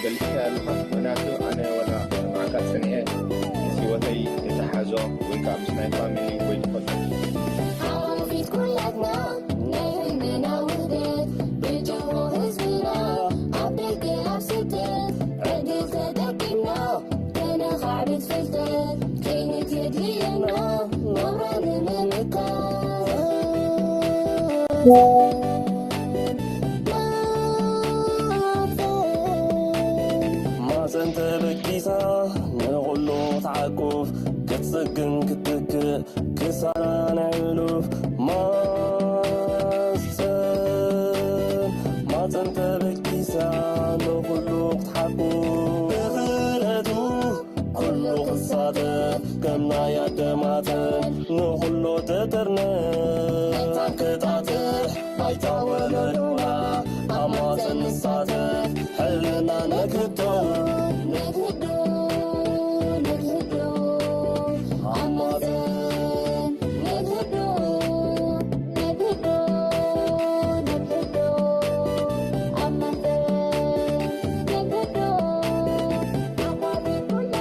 ገሊጽካ ኣለኻ። ምኽንያቱ ኣነ ወላ ሰምዓካ ጸኒሐ ምስ ህይወተይ የተሓዞ ወይ ከዓ ምስ ናይ ፋሚሊ ወይ ትፈልጦ ሓወፊት ኩላትና ናይ ህልምና ውህደት ብጅሆ ህዝብና ኣብ ደገ ኣብ ስደት ዕድል ተጠቂምና ከነኻዕብት ፍልጠት ከይንት የድልየና ናብራ ንምምካት። ማፀን ተበጊሳ ንኹሉ ክትዓቁፍ ክትፅግን ክትትክእ ክሳራ ናይ ሕሉፍ ማፀን ማፀን ተበጊሳ ንኹሉ ክትሓቁፍ ብኽእለቱ ኩሉ ክሳተፍ ከም ናይ ኣደማተን ንኹሉ ትጥርነፍ ክጣጥሕ ባይታ ወለዶና ኣብ ማፀን ንሳተፍ ሕልና ነግህዶ ነግህዶ ነግህዶ ኣብ ማፀን ነግህዶ ነግህዶ ነግህዶ ኣብ ማፀን ነግህዶ ኣባሪ ኩለና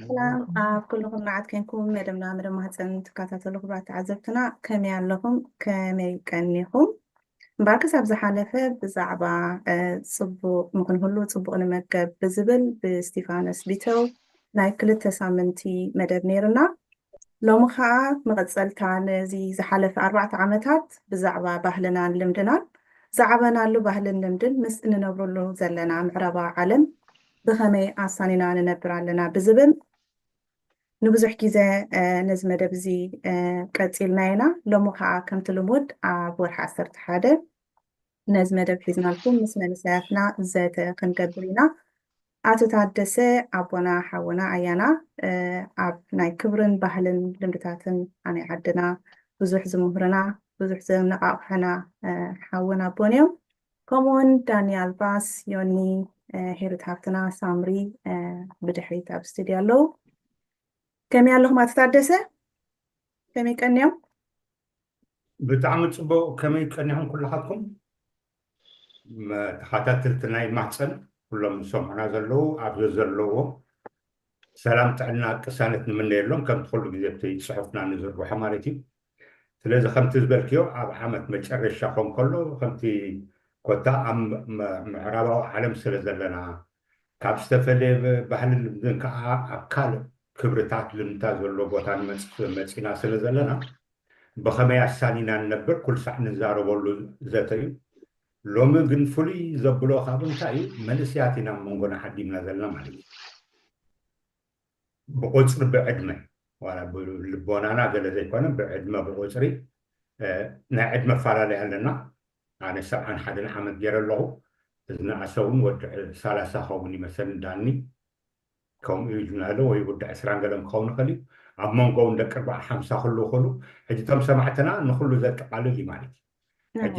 ሰላም ኣብ ኩልኹም መዓት ኮንኩም መደብና መደብ ማህፀን ትከታተሉ ክቡራት ተዓዘብትና ከመይ ኣለኹም? ከመይ ቀኒኹም? እምበኣርከስ ኣብ ዝሓለፈ ብዛዕባ ጽቡቕ ንኽንህሉ ጽቡቕ ንመገብ ብዝብል ብስቲፋኖስ ቢተው ናይ ክልተ ሳምንቲ መደብ ነይሩና። ሎሚ ኸዓ መቐጸልታ ነዚ ዝሓለፈ ኣርባዕተ ዓመታት ብዛዕባ ባህልናን ልምድናን ዝዓበናሉ ባህልን ልምድን ምስ እንነብረሉ ዘለና ምዕራባዊ ዓለም ብኸመይ ኣሳኒና ንነብር ኣለና ብዝብል ንብዙሕ ግዜ ነዚ መደብ እዚ ቀጺልና ኢና። ሎሚ ኸዓ ከምቲ ልሙድ ኣብ ወርሒ ዓሰርተ ሓደ ነዚ መደብ ሒዝናልኩም ምስ መንእሰያትና ዘተ ክንገብር ኢና። ኣቶ ታደሰ ኣቦና ሓውና ኣያና ኣብ ናይ ክብርን ባህልን ልምድታትን ናይ ዓድና ብዙሕ ዝምህሩና ብዙሕ ዘነቓቕሑና ሓውን ኣቦን እዮም። ከምኡውን ዳኒ ኣልባስ፣ ዮኒ፣ ሄሩት ሃብትና፣ ሳምሪ ብድሕሪት ኣብ ስቱድዮ ኣለዉ። ከመይ ኣለኹም ኣቶ ታደሰ? ከመይ ቀንዮም? ብጣዕሚ ፅቡቅ። ከመይ ቀኒኹም ኩላኻትኩም ተኸታተልቲ ናይ ማህፀን ኩሎም ዝሰምዑና ዘለዉ ኣብ ዘዘለዎ ሰላም ጥዕና ቅሳነት ንምነየሎም ከምቲ ኩሉ ግዜ ኣብቲ ፅሑፍና ንዝርግሖ ማለት እዩ። ስለዚ ከምቲ ዝበልክዮ ኣብ ዓመት መጨረሻ ኮን ከሎ ከምቲ ኮታ ኣብ ምዕራባዊ ዓለም ስለ ዘለና ካብ ዝተፈለየ ባህልን ልምድን ከዓ ኣብ ካልእ ክብርታት ልምድታት ዘሎ ቦታ ንመፅእ መፂና ስለ ዘለና ብኸመይ ኣሳኒና ንነብር ኩሉ ሳዕ ንዛረበሉ ዘተ እዩ። ሎሚ ግን ፍሉይ ዘብሎ ካብ እንታይ እዩ መንእሰያት ኢና ኣብ መንጎና ዓዲምና ዘለና ማለት እዩ። ብቁፅሪ ብዕድመ ዋላ ብልቦናና ገለ ዘይኮነ ብዕድመ ብቁፅሪ ናይ ዕድመ ኣፈላለይ ኣለና። ኣነ ሰብዓን ሓደን ዓመት ገይረ ኣለኹ። እዚ ንኣሰ እውን ወዲ ሰላሳ ኸውን ይመሰል ዳኒ ከምኡ ኢሉና ኣሎ ወይ ወዲ ዕስራን ገለን ክኸውን ይኽእል እዩ። ኣብ መንጎ እውን ደቂ ኣርባዓ ሓምሳ ክህልው ይኽእሉ። ሕጂ እቶም ሰማዕትና ንኹሉ ዘጠቓልል እዩ ማለት እዩ። ሕጂ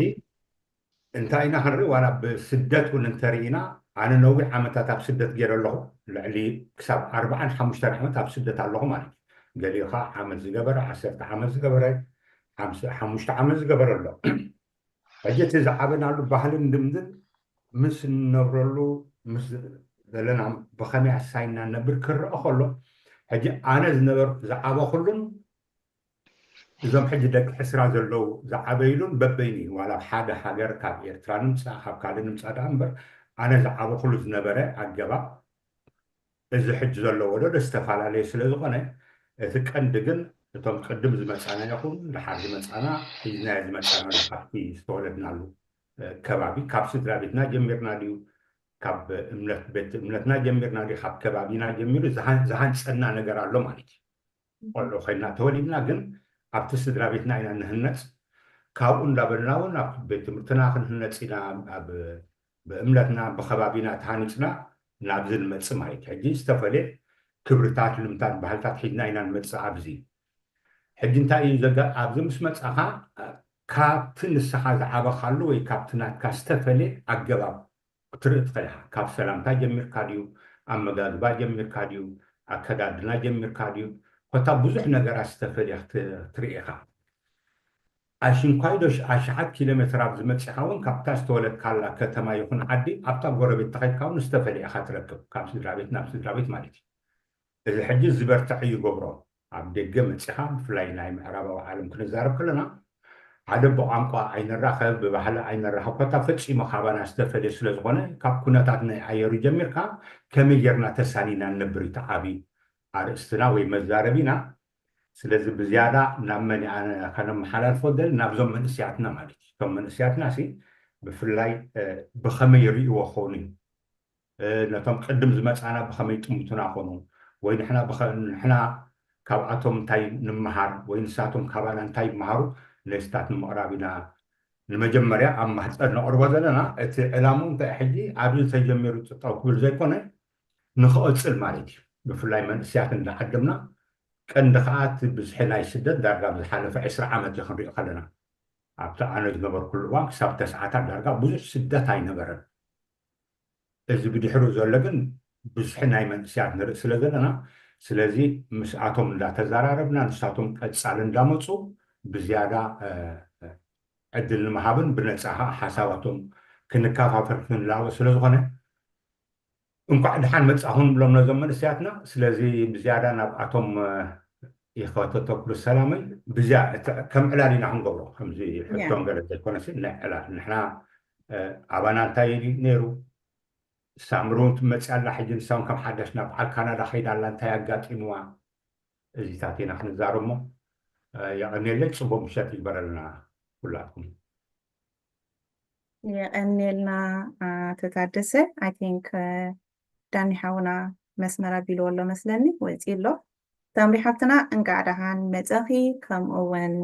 እንታይ ኢና ክንርኢ ዋላ ብስደት እውን እንተርኢና ኣነ ነዊሕ ዓመታት ኣብ ስደት ገይረ ኣለኹ። ልዕሊ ክሳብ ኣርባዓን ሓሙሽተን ዓመት ኣብ ስደት ኣለኹ ማለት እዩ። ገሊኡ ከዓ ዓመት ዝገበረ ዓሰርተ ዓመት ዝገበረ ሓሙሽተ ዓመት ዝገበረ ኣሎ። ሕጂ እቲ ዝዓበናሉ ባህልን ልምድን ምስ እንነብረሉ ምስ ዘለና ብኸመይ ኣሳይና ነብር ክረአ ከሎ ሕጂ ኣነ ዝነበርኩ ዝዓበኹሉን እዞም ሕጂ ደቂ ዕስራ ዘለዉ ዝዓበይሉን በበይኑ እዩ። ዋላ ኣብ ሓደ ሃገር ካብ ኤርትራ ንምፃእ ካብ ካልእ ንምፃእ ደኣ እምበር ኣነ ዝዓበኹሉ ዝነበረ ኣገባብ እዚ ሕጂ ዘሎ ወለዶ ዝተፈላለየ ስለ ዝኾነ እቲ ቀንዲ ግን እቶም ቅድም ዝመፃና ይኹን ደሓር ዝመፃና ሒዝናዮ ዝመፃና ካብቲ ዝተወለድናሉ ከባቢ ካብ ስድራ ቤትና ጀሚርና ድዩ ካብ እምነት ቤት እምነትና ጀሚርና ድዩ ካብ ከባቢና ጀሚሩ ዝሃንፀና ነገር ኣሎ ማለት እዩ። ቆልዑ ኮይና ተወሊድና ግን ኣብቲ ስድራ ቤትና ኢና ንህነፅ። ካብኡ እንዳበልና እውን ኣብ ቤት ትምህርትና ክንህነፅ ኢና። ብእምነትና ብከባቢና ተሃኒፅና ናብዚ ንመፅእ ማለት እዩ። ሕጂ ዝተፈለየ ክብርታት ልምታት ባህልታት ሒዝና ኢና ንመፅእ ኣብዚ። ሕጂ እንታይ እዩ ዘጋ ኣብዚ ምስ መፃኻ ካብቲ ንስኻ ዝዓበኻሉ ወይ ካብቲ ናትካ ዝተፈለየ ኣገባብ ክትርኢ ትኽእል ኢኻ። ካብ ሰላምታ ጀሚርካ ድዩ፣ ኣመጋግባ ጀሚርካ ድዩ፣ ኣከዳድና ጀሚርካ ድዩ፣ ኮታ ብዙሕ ነገራት ዝተፈልየ ክት- ክትርኢ ኢኻ። ኣሽንኳይዶ ኣሽሓት ኪሎ ሜትር ኣብ ዝመፅኻ እውን ካብታ ዝተወለድካላ ከተማ ይኹን ዓዲ ኣብታ ጎረቤት ተኸድካ እውን ዝተፈልየ ኢኻ ትረክብ፣ ካብ ስድራ ቤት ናብ ስድራ ቤት ማለት እዩ። እዚ ሕጂ ዝበርትዕ ይገብሮ። ኣብ ደገ መፂኻ ብፍላይ ናይ ምዕራባዊ ዓለም ክንዛረብ ከለና ሓደ ብቋንቋ ኣይንራኸብ፣ ብባህሊ ኣይንራኸብ፣ ኮታ ፈፂሙ ካባና ዝተፈልየ ስለዝኾነ ካብ ኩነታት ናይ ኣየሩ ጀሚርካ ከመይ ጌርና ተሳኒና ንነብር እቲ ዓብዪ ኣርእስትና ወይ መዛረቢና። ስለዚ ብዝያዳ ናብ መን ከነመሓላልፎ ደል ናብዞም መንእስያትና ማለት እዩ። እቶም መንእስያትና ሲ ብፍላይ ብኸመይ ይርእይዎ ኾኑ እዩ፣ ነቶም ቅድም ዝመፃና ብኸመይ ጥምቱና ኾኑ ወይ ንሕና ካብኣቶም እንታይ ንምሃር ወይ ንሳቶም ካባና እንታይ ይምሃሩ ነስታት ንምቕራብ ኢና። ንመጀመርያ ኣብ ማህፀር ነቕርቦ ዘለና እቲ ዕላሙ እንታይ ሕጂ ኣብዚ ተጀሚሩ ጥጠው ክብል ዘይኮነ ንክቕፅል ማለት እዩ። ብፍላይ መንእስያት እንዳዓደምና ቀንዲ ከዓ እቲ ብዝሒ ናይ ስደት ዳርጋ ብዝሓለፈ ዕስራ ዓመት እዩ ክንሪኦ ከለና ኣብቲ ኣነ ዝነበርኩሉ እዋን ክሳብ ተስዓታት ዳርጋ ብዙሕ ስደት ኣይነበረን። እዚ ብድሕሪኡ ዘሎ ግን ብዝሒ ናይ መንእስያት ንርኢ ስለ ዘለና ስለዚ ምስኣቶም እንዳተዘራረብና ንሳቶም ቀፃሊ እንዳመፁ ብዝያዳ ዕድል ንምሃብን ብነፃ ከዓ ሓሳባቶም ክንከፋፈል ክንላወ ስለዝኾነ እንኳዕ ድሓን መፃኹም ብሎም ነዞም መንእስያትና። ስለዚ ብዝያዳ ናብኣቶም ይኸተተኩሉ ሰላመይ ብዝያ ከም ዕላል ኢና ክንገብሮ ከምዚ ሕቶን ገለ ዘይኮነሲ ናይ ዕላል ንሕና ኣባና እንታይ ነይሩ ሳምሪ እውን ትመፅእ ኣላ ሕጂ ንሳውን ከም ሓዳሽ ናብ በዓል ካናዳ ከይዳ ኣላ እንታይ ኣጋጢምዋ እዚታት ኢና ክንዛረብ እሞ የቐንየለይ ፅቡቅ ምሸት ይግበረልና ኩላትኩም። የቐንየልና ኣቶ ታደሰ። I think ዳኒ ሓውና መስመር ኣቢልዎ ኣሎ መስለኒ ወፂኡ ኣሎ። ሳምሪ ሓፍትና እንቃዕ ደሓን መፀኺ። ከምኡ እውን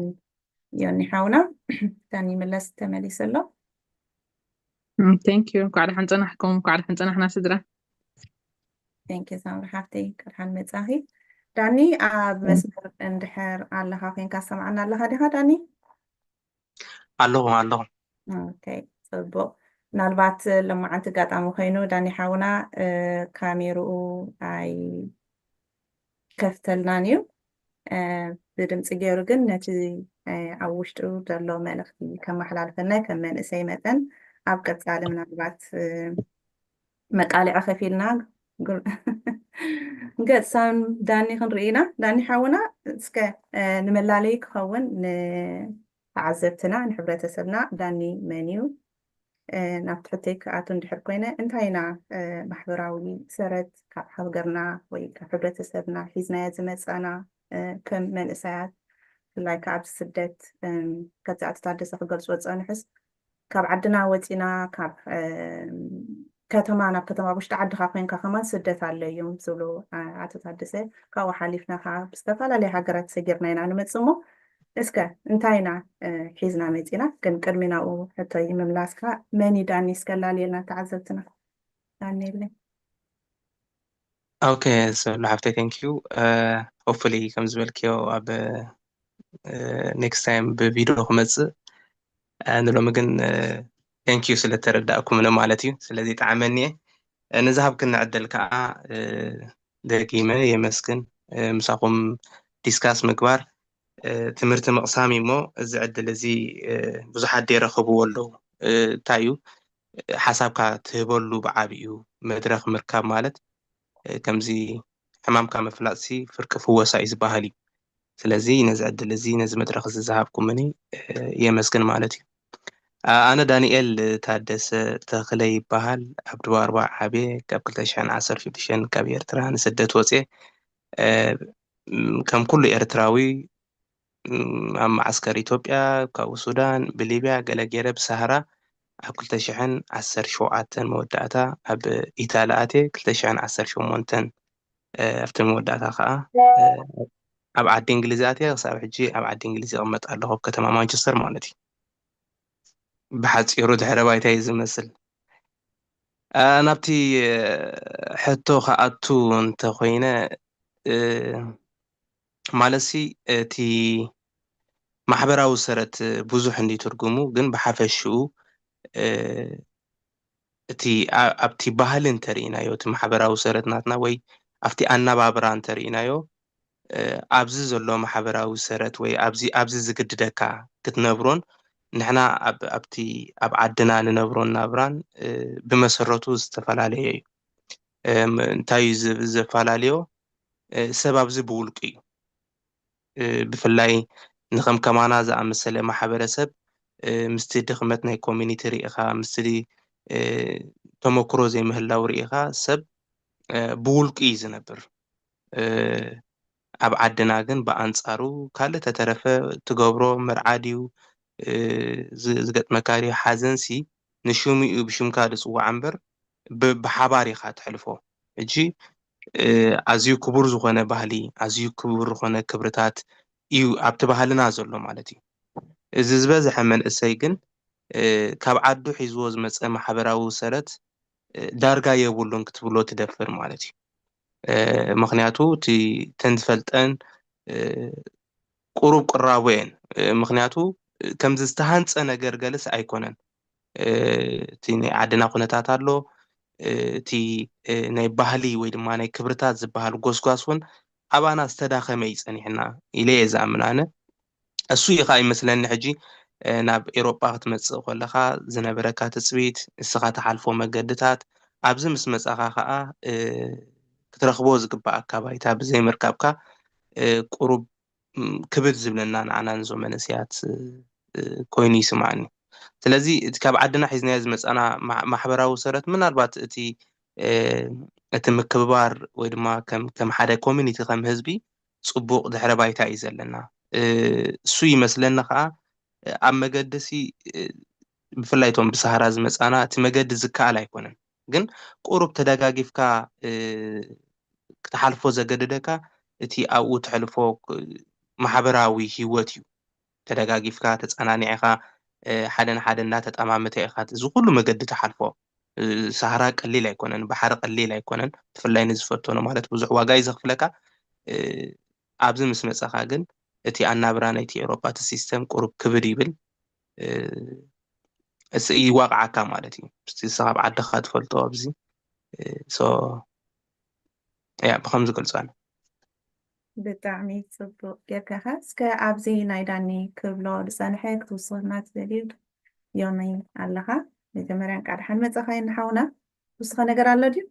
ዮኒ ሓውና ዳኒ ምለስ ተመሊሱ ኣሎ። Thank you። እንኳዕ ደሓን ፀናሕኩም። እንኳዕ ደሓን ፀናሕና ስድራ። Thank you ሳምሪ ሓፍተይ እንቃዕ ደሓን መፃኺ። ዳኒ ኣብ መስመር እንድሕር ኣለኻ ኮይንካ ሰምዓና ኣለኻ ዲኻ ዳኒ? ኣለኹ ኣለኹ። Okay ፅቡቅ። ምናልባት ሎማዓንቲ ኣጋጣሚ ኮይኑ ዳኒ ሓውና ካሜርኡ ኣይከፍተልናን እዩ። ብድምፂ ገይሩ ግን ነቲ ኣብ ውሽጡ ዘሎ መልእኽቲ ከመሓላልፈልና ከም መንእሰይ መጠን ኣብ ቀፃሊ ምናልባት መቃልዒ ከፊልና ገፃም ዳኒ ክንርኢ ኢና። ዳኒ ሓውና እስከ ንመላለይ ክኸውን ንተዓዘብትና ንሕብረተሰብና ዳኒ መን እዩ? ናብ ትሕተይ ክኣቱ እንድሕር ኮይነ እንታይ ኢና ማሕበራዊ ሰረት ካብ ሃገርና ወይ ካብ ሕብረተሰብና ሒዝናዮ ዝመፃና ከም መንእሰያት ብፍላይ ከዓ ኣብዚ ስደት ከምዚ ኣቶ ታደሰ ክገልፅዎ ዝፀንሑስ ካብ ዓድና ወፂና ካብ ከተማ ናብ ከተማ ውሽጢ ዓድካ ኮይንካ ከማን ስደት ኣሎ እዩ ዝብሉ ኣቶ ታደሰ ካብኡ ሓሊፍና ከዓ ብዝተፈላለየ ሃገራት ሰጊርና ኢና ንመፅእ እሞ እስከ እንታይ ኢና ሒዝና መፂና ግን ቅድሚ ናብኡ ሕቶይ ምምላስካ መን እዩ ዳኒ እስከ ኣላልየልና ተዓዘብትና ዳኒ የለይ Okay ሰብለ ሓፍተይ thank you hopefully ከም ዝበልክዮ ኣብ next time ብቪድዮ ክመፅእ ንሎሚ ግን thank you ስለተረዳእኩምኒ ማለት እዩ ስለዚ ጣዕመኒ እየ ንዝሃብክኒ ዕድል ከዓ ደጊመ የመስግን ምሳኹም discuss ምግባር ትምህርቲ ምቕሳም እሞ እዚ ዕድል እዚ ብዙሓት ደይረኸብዎ ኣለዉ እንታይ እዩ ሓሳብካ ትህበሉ ብዓብኡ መድረኽ ምርካብ ማለት ከምዚ ሕማምካ ምፍላጥሲ ፍርቂ ፍወሳ እዩ ዝበሃል እዩ ስለዚ ነዚ ዕድል እዚ ነዚ መድረኽ እዚ ዝሃብኩምኒ የመስግን ማለት እዩ ኣነ ዳንኤል ታደሰ ተኽለ ይበሃል ኣብ ድባርባ ዓብየ ካብ ክልተ ሽሕን ዓሰርተ ሽዱሽተን ካብ ኤርትራ ንስደት ወፅየ ከም ኩሉ ኤርትራዊ ኣብ መዓስከር ኢትዮጵያ፣ ካብኡ ሱዳን፣ ብሊብያ ገለ ገይረ ብሳህራ ኣብ ክልተ ሽሕን ዓሰርተ ሸውዓተን መወዳእታ ኣብ ኢታሊ ኣትየ፣ ክልተ ሽሕን ዓሰርተ ሸሞንተን ኣብቲ መወዳእታ ከዓ ኣብ ዓዲ እንግሊዝ ኣትየ፣ ክሳብ ሕጂ ኣብ ዓዲ እንግሊዝ ይቕመጥ ኣለኹ፣ ኣብ ከተማ ማንቸስተር ማለት እዩ። ብሓፂሩ ድሕረ ባይታ እዩ ዝመስል። ናብቲ ሕቶ ክኣቱ እንተኾይነ ማለትሲ እቲ ማሕበራዊ ሰረት ብዙሕ እንዲ ትርጉሙ ግን ብሓፈሽኡ እቲ ኣብቲ ባህሊ እንተርኢናዮ፣ እቲ ማሕበራዊ ሰረት ናትና ወይ ኣብቲ ኣነባብራ እንተርኢናዮ፣ ኣብዚ ዘሎ ማሕበራዊ ሰረት ወይ ኣብዚ ኣብዚ ዝግድደካ ክትነብሮን ንሕና ኣብቲ ኣብ ዓድና ንነብሮን ናብራን ብመሰረቱ ዝተፈላለየ እዩ። እንታይ እዩ ዘፈላለዮ? ሰብ ኣብዚ ብውልቂ እዩ። ብፍላይ ንከም ከማና ዝኣመሰለ ማሕበረሰብ ምስቲ ድኽመት ናይ ኮሚኒቲ ርኢኻ፣ ምስቲ ተመክሮ ዘይምህላው ርኢኻ ሰብ ብውልቂ እዩ ዝነብር። ኣብ ዓድና ግን ብኣንጻሩ ካልእ ተተረፈ ትገብሮ መርዓ ድዩ ዝገጥመካ ድዩ ሓዘንሲ ንሽሙ እዩ ብሽምካ ዝጽዋዕ እምበር ብሓባር ኢኻ ትሕልፎ። ሕጂ ኣዝዩ ክቡር ዝኾነ ባህሊ፣ ኣዝዩ ክቡር ዝኾነ ክብርታት እዩ ኣብቲ ባህልና ዘሎ ማለት እዩ። እዚ ዝበዝሐ መንእሰይ ግን ካብ ዓዱ ሒዝዎ ዝመፀ ማሕበራዊ ሰረት ዳርጋ የብሉን ክትብሎ ትደፍር ማለት እዩ። ምክንያቱ እቲ ተን ዝፈልጠን ቁሩብ ቅራቡ እየን። ምክንያቱ ከምዚ ዝተሃንፀ ነገር ገለስ ኣይኮነን። እቲ ናይ ዓድና ኩነታት ኣሎ፣ እቲ ናይ ባህሊ ወይ ድማ ናይ ክብርታት ዝበሃል ጎስጓስ እውን ኣባና ዝተዳኸመ እዩ ፀኒሕና ኢለ እየ ዝኣምን ኣነ። እሱ እዩ ከዓ ይመስለኒ ሕጂ ናብ ኤሮጳ ክትመፅእ ከለካ ዝነበረካ ትፅቢት፣ ንስኻ ትሓልፎ መገድታት፣ ኣብዚ ምስ መፃኻ ከዓ ክትረኽቦ ዝግባኣካ ባይታ ብዘይምርካብካ ቁሩብ ክብድ ዝብለና ንዓና ንዞም መንእሰያት ኮይኑ ይስምዓኒ። ስለዚ እቲ ካብ ዓድና ሒዝናዮ ዝመፃና ማሕበራዊ ሰረት ምናልባት እቲ እቲ ምክብባር ወይ ድማ ከም ሓደ ኮሚኒቲ ከም ህዝቢ ፅቡቕ ድሕረ ባይታ እዩ ዘለና። እሱ ይመስለኒ ከዓ ኣብ መገዲ ሲ ብፍላይ እቶም ብሳህራ ዝመፃና እቲ መገዲ ዝከኣል ኣይኮነን። ግን ቁሩብ ተደጋጊፍካ ክትሓልፎ ዘገደደካ እቲ ኣብኡ ተሕልፎ ማሕበራዊ ህይወት እዩ። ተደጋጊፍካ ተፀናኒዕካ ሓደ ንሓደ እናተጠማመተ ኢኻ እዚ ኩሉ መገዲ ትሓልፎ። ሳህራ ቀሊል ኣይኮነን፣ ባሕሪ ቀሊል ኣይኮነን። ብፍላይ ንዝፈተኖ ማለት ብዙሕ ዋጋ እዩ ዘኽፍለካ። ኣብዚ ምስ መፀኻ ግን እቲ ኣናብራ ናይቲ ኤሮጳ እቲ ሲስተም ቁሩብ ክብድ ይብል። ይዋቕዓካ ማለት እዩ። ምስቲ ንስኻ ኣብ ዓድኻ ትፈልጦ ኣብዚ ሶ ያ ብኸም ዝገልጾ ኣነ። ብጣዕሚ ጽቡቕ ጌርካኻ። እስከ ኣብዚ ናይ ዳኒ ክብሎ ዝጸንሐ ክትውስኸና ትደልዩ ዮኒ ኣለኻ? መጀመርያ እንቃዕ ደሓን መጻኻ ንሓውና። ውስኸ ነገር ኣሎ ድዩ?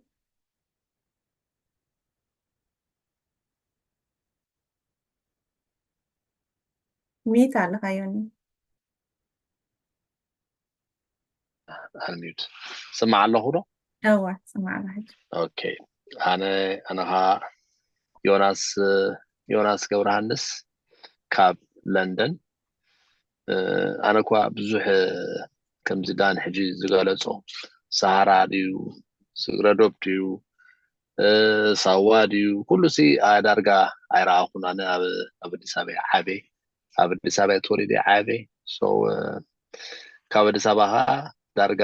ሚት ኣለኻ ዮኒ? ኣንሚዩት ስማዕ ኣለኹ ዶ? እዋ ስማዕ ኣለኻ። ኦኬ ኣነ ኣነኻ ዮናስ ዮናስ ገብረሃንስ ካብ ለንደን። ኣነ እኳ ብዙሕ ከምዚ ዳን ሕጂ ዝገለጾ ሰሃራ ድዩ ስግረዶብ ድዩ ሳዋ ድዩ ኩሉ ሲ ዳርጋ ኣይረኣኹን። ኣነ ኣብ ኣዲስ ኣበባ ዓበ ኣብ ኣዲስ ኣበባ ተወሊደ ዓበ። ካብ ኣዲስ ኣበባ ከዓ ዳርጋ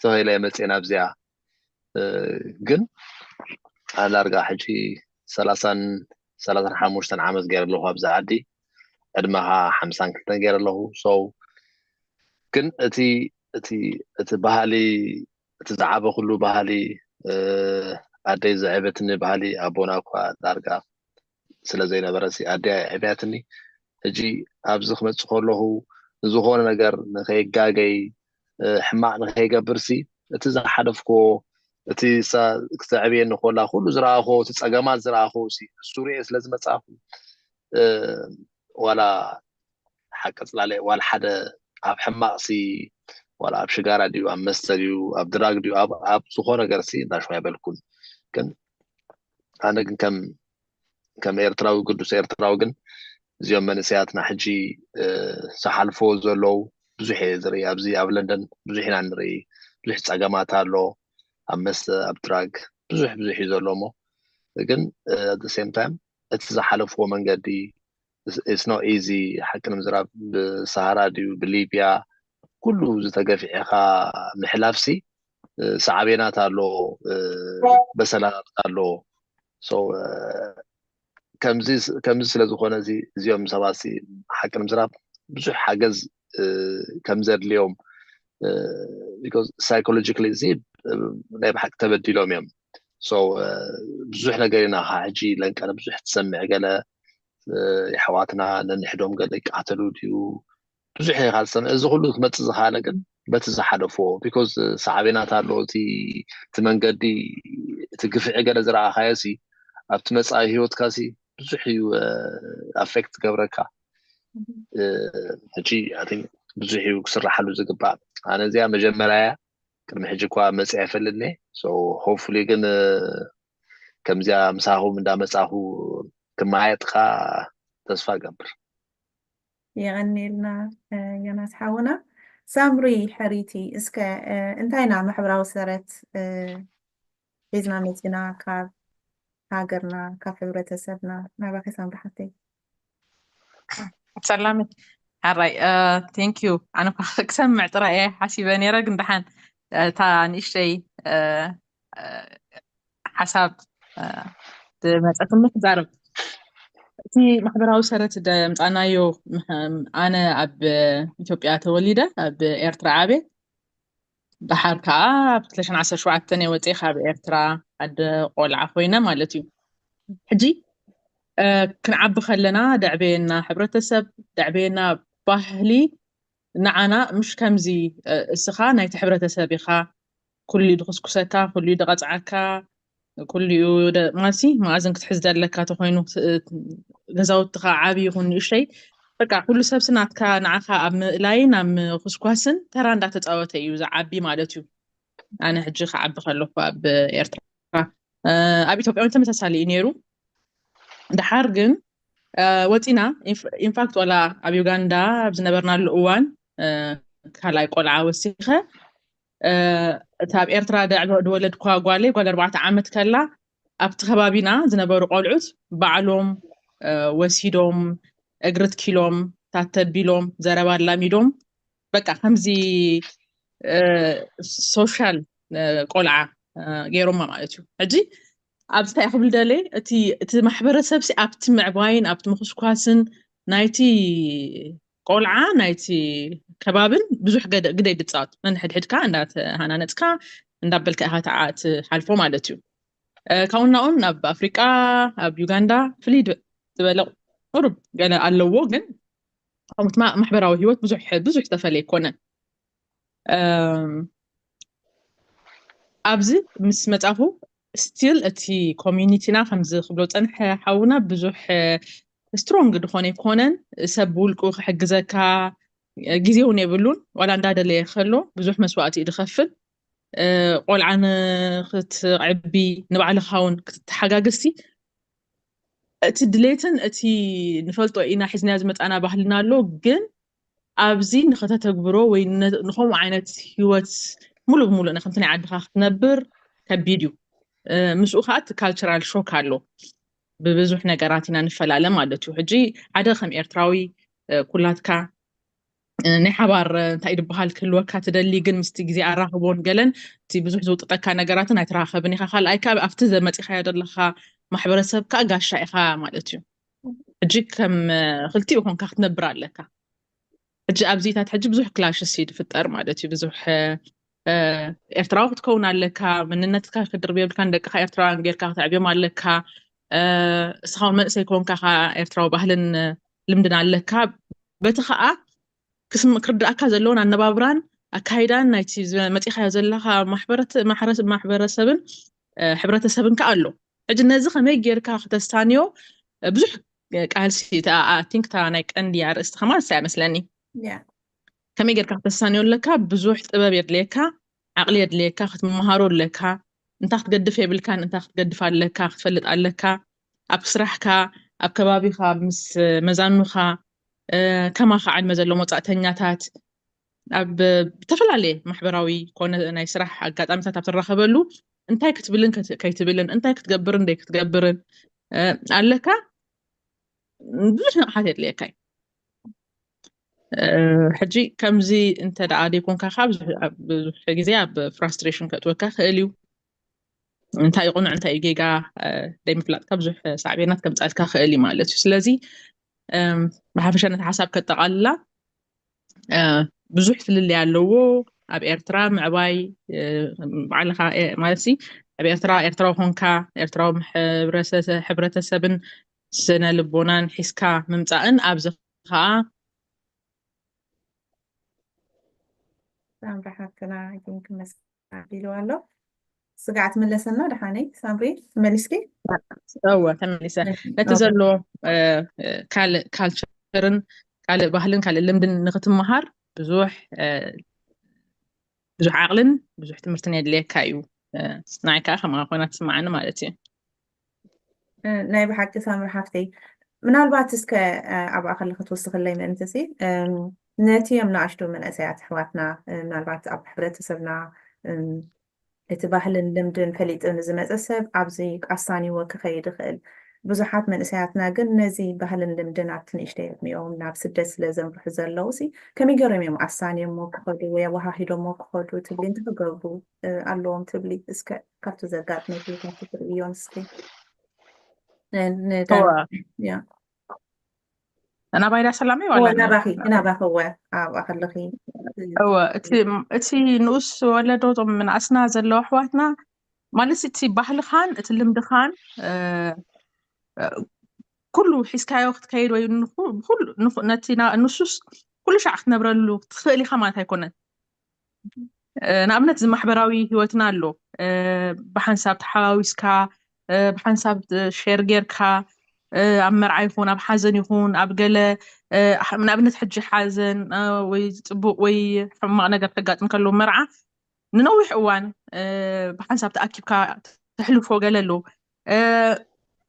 ተኸኢለ መፅኤ ናብዚኣ። ግን ኣነ ዳርጋ ሕጂ ሰላሳን ሰላሳን ሓሙሽተን ዓመት ገይረ ኣለኹ ኣብዚ ዓዲ። ዕድመኻ ሓምሳን ክልተን ገይረ ኣለኹ። ሰው ግን እቲ እቲ እቲ ባህሊ እቲ ዝዓበኹሉ ባህሊ ኣደይ ዘዕበትኒ ባህሊ ኣቦና እኳ ዳርጋ ስለ ዘይነበረ ሲ ኣደይ ኣዕብያትኒ። ሕጂ ኣብዚ ክመፅእ ከለኹ ንዝኾነ ነገር ንኸይጋገይ ሕማቕ ንኸይገብር ሲ እቲ ዝሓለፍክዎ እቲ ክተዕብየኒ ከላ ኩሉ ዝረኣኹ እቲ ፀገማት ዝረኣኹ ሲ እሱ ርኤ ስለ ዝመፃኹ ዋላ ሓቂ ፅላለ ዋላ ሓደ ኣብ ሕማቕ ሲ ዋላ ኣብ ሽጋራ ድዩ ኣብ መስተ ድዩ ኣብ ድራግ ድዩ ኣብ ዝኾነ ነገር ሲ እንዳሸው ኣይበልኩን። ግን ኣነ ግን ከም ከም ኤርትራዊ ግዱስ ኤርትራዊ ግን እዚኦም መንእሰያትና ሕጂ ዝሓልፎ ዘለዉ ብዙሕ እየ ዝርኢ። ኣብዚ ኣብ ለንደን ብዙሕ ኢና ንርኢ። ብዙሕ ፀገማት ኣሎ ኣብ መስተ ኣብ ድራግ ብዙሕ ብዙሕ እዩ ዘሎ እሞ ግን at the same time እቲ ዝሓለፍዎ መንገዲ it's not easy ሓቂ ንምዝራብ ብሰሃራ ድዩ ብሊብያ ኩሉ ዝተገፍዐኻ ምሕላፍሲ ሳዕቤናት ኣሎ በሰላናት ኣሎ ከምዚ ስለ ዝኾነ እዚኦም ሰባት ሓቂ ንምዝራብ ብዙሕ ሓገዝ ከም ዘድልዮም because psychologically እዚ ናይ ብሓቂ ተበዲሎም እዮም። So ብዙሕ ነገር ኢና ካብ ሕጂ ለንቀነ ብዙሕ ትሰምዕ ገለ የሕዋትና ነንሕዶም ገለ ይቃተሉ ድዩ ብዙሕ ኢኻ ዝሰምዕ። እዚ ኩሉ ክመፅእ ዝኸኣለ ግን በቲ ዝሓለፍዎ because ሳዕቤናት ኣሎ። እቲ እቲ መንገዲ እቲ ግፍዒ ገለ ዝረኣኻዮ ሲ ኣብቲ መፃኢ ህይወትካ ሲ ብዙሕ እዩ affect ገብረካ። ሕጂ ብዙሕ እዩ ክስራሓሉ ዝግባእ። ኣነ እዚኣ መጀመርያ ቅድሚ ሕጂ እኳ መፅእ ኣይፈልጥኒ። Hopefully ግን ከምዚኣ ምሳኹም እንዳመፃኹ ክመያየጥካ ተስፋ ገብር። የቐኒልና ዮናስ ሓውና። ሳምሪ ሕሪቲ፣ እስከ እንታይ ኢና ማሕበራዊ ሰረት ሒዝና መፂና ካብ ሃገርና ካብ ሕብረተሰብና? ናባኺ ሳምሪ ሓፍተይ። ሰላም ሓራይ፣ thank you። ኣነ እኳ ክሰምዕ ጥራይ እየ ሓሲበ ነይረ፣ ግን ደሓን እታ ንእሽተይ ሓሳብ ዝመፀትኒ ክዛረብ። እቲ ማሕበራዊ ሰረት ደምፃናዮ፣ ኣነ ኣብ ኢትዮጵያ ተወሊደ ኣብ ኤርትራ ዓብየ። ደሓር ከዓ ኣብ ክልተ ሽሕን ዓሰርተ ሸውዓተን እየ ወፅየ ካብ ኤርትራ፣ ዓደ ቆልዓ ኮይነ ማለት እዩ። ሕጂ ክንዓቢ ከለና ደዕበየና ሕብረተሰብ፣ ደዕበየና ባህሊ፣ ንዓና ምሽ ከምዚ እስኻ ናይቲ ሕብረተሰብ ኢኻ፣ ኩሉ ድኽስኩሰካ፣ ኩሉ ድቐፅዓካ፣ ኩሉ ማሲ መኣዝን ክትሕዝ ዘለካ ተኮይኑ፣ ገዛውትኻ ዓብዪ ይኹን ንእሽተይ፣ በቃ ኩሉ ሰብሲ ናትካ ንዓኻ ኣብ ምእላይን ኣብ ምኹስኳስን ተራ እንዳተፃወተ እዩ ዝዓቢ ማለት እዩ። ኣነ ሕጂ ክዓቢ ከለኩ ኣብ ኤርትራ ኣብ ኢትዮጵያ እውን ተመሳሳሊ እዩ ነይሩ። ደሓር ግን ወፂና ኢንፋክት ዋላ ኣብ ዩጋንዳ ኣብ ዝነበርናሉ እዋን ካልኣይ ቆልዓ ወሲኸ እታ ኣብ ኤርትራ ድወለድኳ ጓለይ ጓል ኣርባዕተ ዓመት ከላ ኣብቲ ከባቢና ዝነበሩ ቆልዑት ባዕሎም ወሲዶም እግሪ ትኪሎም ታተቢሎም ዘረባ ኣላሚዶም በቃ ከምዚ ሶሻል ቆልዓ ገይሮማ ማለት እዩ። ሕጂ ኣብዚ እንታይ ክብል ደለ እቲ ማሕበረሰብ ሲ ኣብቲ ምዕባይን ኣብቲ ምኩስኳስን ናይቲ ቆልዓ ናይቲ ከባብን ብዙሕ ግደ ይድፃወት። ነንሕድሕድካ እንዳተሃናነፅካ እንዳበልካ ኢኻ ትሓልፎ ማለት እዩ። ካብኡ ናብኡ ኣብ ኣፍሪቃ ኣብ ዩጋንዳ ፍልይ ዝበለ ቁሩብ ገለ ኣለዎ፣ ግን ከምኡት ማሕበራዊ ህይወት ብዙሕ ብዙሕ ዝተፈለየ ኣይኮነን። ኣብዚ ምስ መፃኹ ስቲል እቲ ኮሚኒቲና ከምዚ ክብሎ ፀንሐ ሓውና ብዙሕ ስትሮንግ ድኾነ ኣይኮነን። ሰብ ብውልቁ ክሕግዘካ ግዜ እውን የብሉን። ዋላ እንዳደለየ ከሎ ብዙሕ መስዋእቲ እዩ ዝኸፍል። ቆልዓ ንክትዕቢ ንባዕልኻ እውን ክትተሓጋግዝቲ እቲ ድሌትን እቲ ንፈልጦ ኢና ሒዝናዮ ዝመፃና ባህልና ኣሎ፣ ግን ኣብዚ ንኸተተግብሮ ወይ ንከምኡ ዓይነት ህይወት ሙሉእ ብሙሉእ ንከምቲ ናይ ዓድኻ ክትነብር ከቢድ እዩ። ምስኡ ከዓ እቲ ካልቸራል ሾክ ኣሎ። ብብዙሕ ነገራት ኢና ንፈላለ ማለት እዩ። ሕጂ ሓደ ከም ኤርትራዊ ኩላትካ ናይ ሓባር እንታይ ድበሃል ክህልወካ ትደሊ፣ ግን ምስቲ ግዜ ኣራኽቦን ገለን እቲ ብዙሕ ዝውጥጠካ ነገራትን ኣይትራኸብን ኢኻ። ካልኣይ ከዓ ኣብቲ ዘመፂኻዮ ዘለኻ ማሕበረሰብ ከዓ ጋሻ ኢኻ ማለት እዩ። ሕጂ ከም ክልቲኡ ኮንካ ክትነብር ኣለካ። ሕጂ ኣብዚታት ሕጂ ብዙሕ ክላሽስ እዩ ዝፍጠር ማለት እዩ። ብዙሕ ኤርትራዊ ክትከውን ኣለካ፣ መንነትካ ክድርብ የብልካ፣ ንደቅኻ ኤርትራውያን ጌርካ ክተዕብዮም ኣለካ። እስኻ መንእሰይ ኮንካ ኤርትራዊ ባህልን ልምድን ኣለካ። በቲ ከዓ ክርዳእካ ዘለዎን ኣነባብራን ኣካይዳን ናይቲ መፂኻዮ ዘለካ ማሕበረሰብን ሕብረተሰብን ከዓ ኣሎ። ሕጂ ነዚ ከመይ ጌርካ ክተስታንዮ ብዙሕ ቃልሲ ቲንክ እታ ናይ ቀንዲ ኣርእስቲ ከማን እሳ መስለኒ። ከመይ ጌርካ ክተስታንዮ ኣለካ ብዙሕ ጥበብ የድልየካ፣ ዓቕሊ የድልየካ፣ ክትመሃሮ ኣለካ። እንታይ ክትገድፍ የብልካን እንታይ ክትገድፍ ኣለካ ክትፈልጥ ኣለካ። ኣብ ስራሕካ፣ ኣብ ከባቢኻ፣ ምስ መዛኑኻ፣ ከማኻ ዕድመ ዘለዎም ወፃእተኛታት ኣብ ዝተፈላለየ ማሕበራዊ ኮነ ናይ ስራሕ ኣጋጣሚታት ኣብ ትራኸበሉ እንታይ ክትብልን ከይትብልን እንታይ ክትገብርን ደይ ክትገብርን ኣለካ። ብዙሕ ንቕሓት የድልየካ እዩ። ሕጂ ከምዚ እንተ ደኣ ደይኮንካ ብዙሕ ግዜ ኣብ ፍራስትሬሽን ከእትወካ ክእል እዩ። እንታይ ይቕኑዕ እንታይ ጌጋ ደይ ምፍላጥካ ብዙሕ ሳዕቤናት ከምፃልካ ክእል እዩ ማለት እዩ። ስለዚ ብሓፈሻ ነቲ ሓሳብ ከጠቓልላ ብዙሕ ፍልልይ ኣለዎ። ኣብ ኤርትራ ምዕባይ፣ ባዕልኻ ማለት ሲ ኣብ ኤርትራ ኤርትራዊ ኮንካ ኤርትራዊ ሕብረተሰብን ስነ ልቦናን ሒዝካ ምምፃእን ኣብዚ ከዓ ሳምሪ ሓፍትና ግን ክመስ ኣቢሉ ኣሎ። ስጋዕ ትምለሰና ደሓነይ ሳምሪ፣ ትመሊስኪ? እወ ተመሊሰ። ነቲ ዘሎ ካልእ ካልቸርን ካልእ ባህልን ካልእ ልምድን ንክትመሃር ብዙሕ ብዙሕ ዓቕልን ብዙሕ ትምህርትን የድልየካ እዩ። ንዓይ ከዓ ከምኣ ኮይና ትስምዓኒ ማለት እዩ። ናይ ብሓቂ ሳምሪ ሓፍተይ፣ ምናልባት እስከ ኣብኣ ከለኺ ትውስኽለይ ምእንቲ ሲ ነቲ እዮም ንኣሽቱ መንእሰያት ኣሕዋትና ምናልባት ኣብ ሕብረተሰብና እቲ ባህልን ልምድን ፈሊጡ ንዝመፀ ሰብ ኣብዚ ኣሳንይዎ ክኸይድ ይኽእል። ብዙሓት መንእሰያትና ግን ነዚ ባህልን ልምድን ኣብቲ ንእሽተይ ዕድሚኦም ናብ ስደት ስለ ዘምርሑ ዘለዉ ሲ ከመይ ገይሮም እዮም ኣሳንዮሞ ክኸዱ ወይ ኣወሃሂዶሞ ክኸዱ ትብሊ? እንታይ ክገብሩ ኣለዎም ትብሊ? እስከ ካብቲ ዘጋጥመ ካብቲ ትርእዮ ንስኺ። ናባይዳ ሰላመይ ናባኺ ናባኺ እወ ኣብኣ ከለኺ እወ እቲ ንኡስ ወለዶ እዞም ምንኣስና ዘለዉ ኣሕዋትና ማለት እቲ ባህልኻን እቲ ልምድኻን ኩሉ ሒዝካዮ ክትከይድ ወይ ነቲ ንሱስ ኩሉ ሻዕ ክትነብረሉ ትኽእል ኢኻ ማለት ኣይኮነን። ንኣብነት እዚ ማሕበራዊ ህይወትና ኣሎ። ብሓንሳብ ተሓዋዊስካ ብሓንሳብ ሸር ጌርካ ኣብ መርዓ ይኹን ኣብ ሓዘን ይኹን ኣብ ገለ ንኣብነት ሕጂ ሓዘን ወይ ፅቡቅ ወይ ሕማቅ ነገር ከጋጥም ከሎ መርዓ ንነዊሕ እዋን ብሓንሳብ ተኣኪብካ ተሕልፎ ገለ ኣሎ።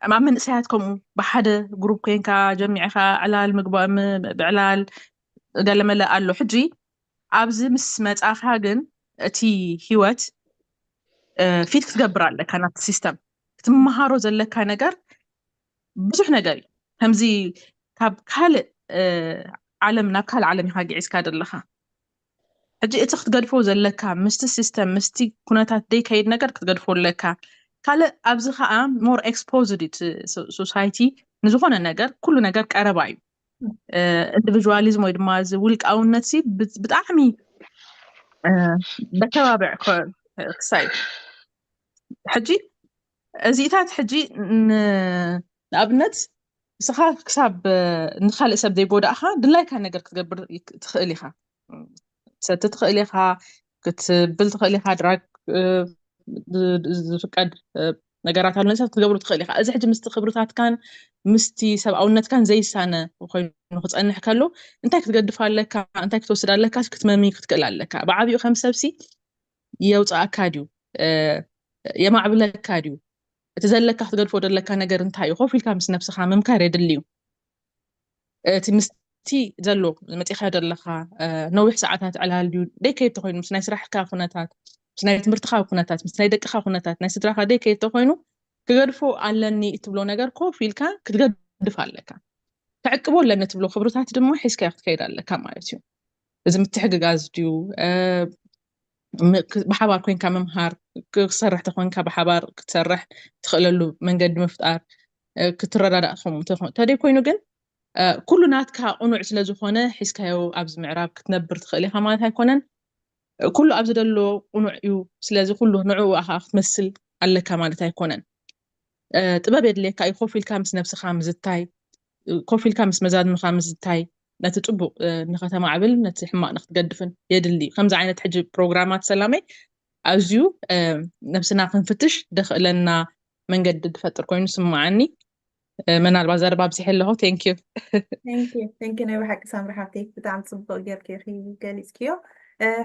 ኣብ መንእሰያት ከምኡ ብሓደ ግሩፕ ኮይንካ ጀሚዕካ ዕላል ምግባእ ብዕላል ገለመለ ኣሎ። ሕጂ ኣብዚ ምስ መጻኻ ግን እቲ ህይወት ፊት ክትገብር ኣለካ ናብቲ ሲስተም ክትመሃሮ ዘለካ ነገር ብዙሕ ነገር እዩ። ከምዚ ካብ ካልእ ዓለም ናብ ካልእ ዓለም ኢኻ ግዒዝካ ዘለኻ። ሕጂ እቲ ክትገድፎ ዘለካ ምስቲ ሲስተም ምስቲ ኩነታት ደይከይድ ነገር ክትገድፎ ኣለካ። ካልእ ኣብዚ ከዓ ሞር ኤክስፖዝድ እዩ ሶሳይቲ ንዝኾነ ነገር ኩሉ ነገር ቀረባ እዩ። ኢንዲቪዥዋሊዝም ወይ ድማ እዚ ውልቃውነት ሲ ብጣዕሚ በተባብዕ ክሳይ ሕጂ እዚታት ሕጂ ንኣብነት ንስኻ ክሳብ ንካልእ ሰብ ዘይጎዳእኻ ድላይካ ነገር ክትገብር ትኽእል ኢኻ። ትሰቲ ትኽእል ኢኻ፣ ክትብል ትኽእል ኢኻ፣ ድራግ ዝፍቀድ ነገራት ኣሎ ንሰብ ክትገብሩ ትኽእል ኢኻ። እዚ ሕጂ ምስቲ ክብርታትካን ምስቲ ሰብኣውነትካን ዘይሳነ ኮይኑ ክፀንሕ ከሎ እንታይ ክትገድፍ ኣለካ፣ እንታይ ክትወስድ ኣለካ፣ ክትመሚ ክትክእል ኣለካ። ብዓብኡ ከም ሰብሲ የውፅኣካ ድዩ የማዕብለካ ድዩ? እቲ ዘለካ ክትገድፎ ዘለካ ነገር እንታይ እዩ? ኮፍ ኢልካ ምስ ነብስኻ ምምካር የድሊ እዩ። እቲ ምስቲ ዘሎ መፂኻ ዘለኻ ነዊሕ ሰዓታት ዕላል ድዩ ደይከይድ ተኮይኑ ምስ ናይ ስራሕካ ኩነታት ምስ ናይ ትምህርትካ ኩነታት ምስ ናይ ደቅካ ኩነታት ናይ ስድራካ ደይከይድ ተኮይኑ ክገድፎ ኣለኒ እትብሎ ነገር ኮፍ ኢልካ ክትገድፍ ኣለካ። ክዕቅቦ ኣለኒ እትብሎ ክብርታት ድማ ሒዝካዮ ክትከይድ ኣለካ ማለት እዩ። እዚ ምትሕግጋዝ ድዩ ብሓባር ኮይንካ ምምሃር ክሰርሕ ተኮንካ ብሓባር ክትሰርሕ ትኽእለሉ መንገዲ ምፍጣር ክትረዳዳእ ተደይ ኮይኑ ግን ኩሉ ናትካ ቁኑዕ ስለዝኮነ ሒዝካዮ ኣብዚ ምዕራብ ክትነብር ትኽእል ኢካ ማለት ኣይኮነን። ኩሉ ኣብዚ ዘሎ ቁኑዕ እዩ ስለዚ ኩሉ ንዕኡ ኣኻ ክትመስል ኣለካ ማለት ኣይኮነን። ጥበብ የድልየካ እዩ ኮፍ ኢልካ ምስ ነብስካ ምዝታይ ኮፍ ኢልካ ምስ መዛንምካ ምዝታይ ነቲ ፅቡቅ ንከተማዕብል ነቲ ሕማቅ ንክትገድፍን የድሊ እዩ። ከምዚ ዓይነት ሕጂ ፕሮግራማት ሰላመይ ኣዝዩ ነብስና ክንፍትሽ ደኽእለና መንገዲ ዝፈጥር ኮይኑ ስምዓኒ። መናልባት ዘረባ ኣብዚሐ ኣለኹ። Thank you። Thank you ናይ ብሓቂ ሳምሪ ሓፍተይ ብጣዕሚ ፅቡቅ ጌርኪ ኢኺ ገሊፅክዮ።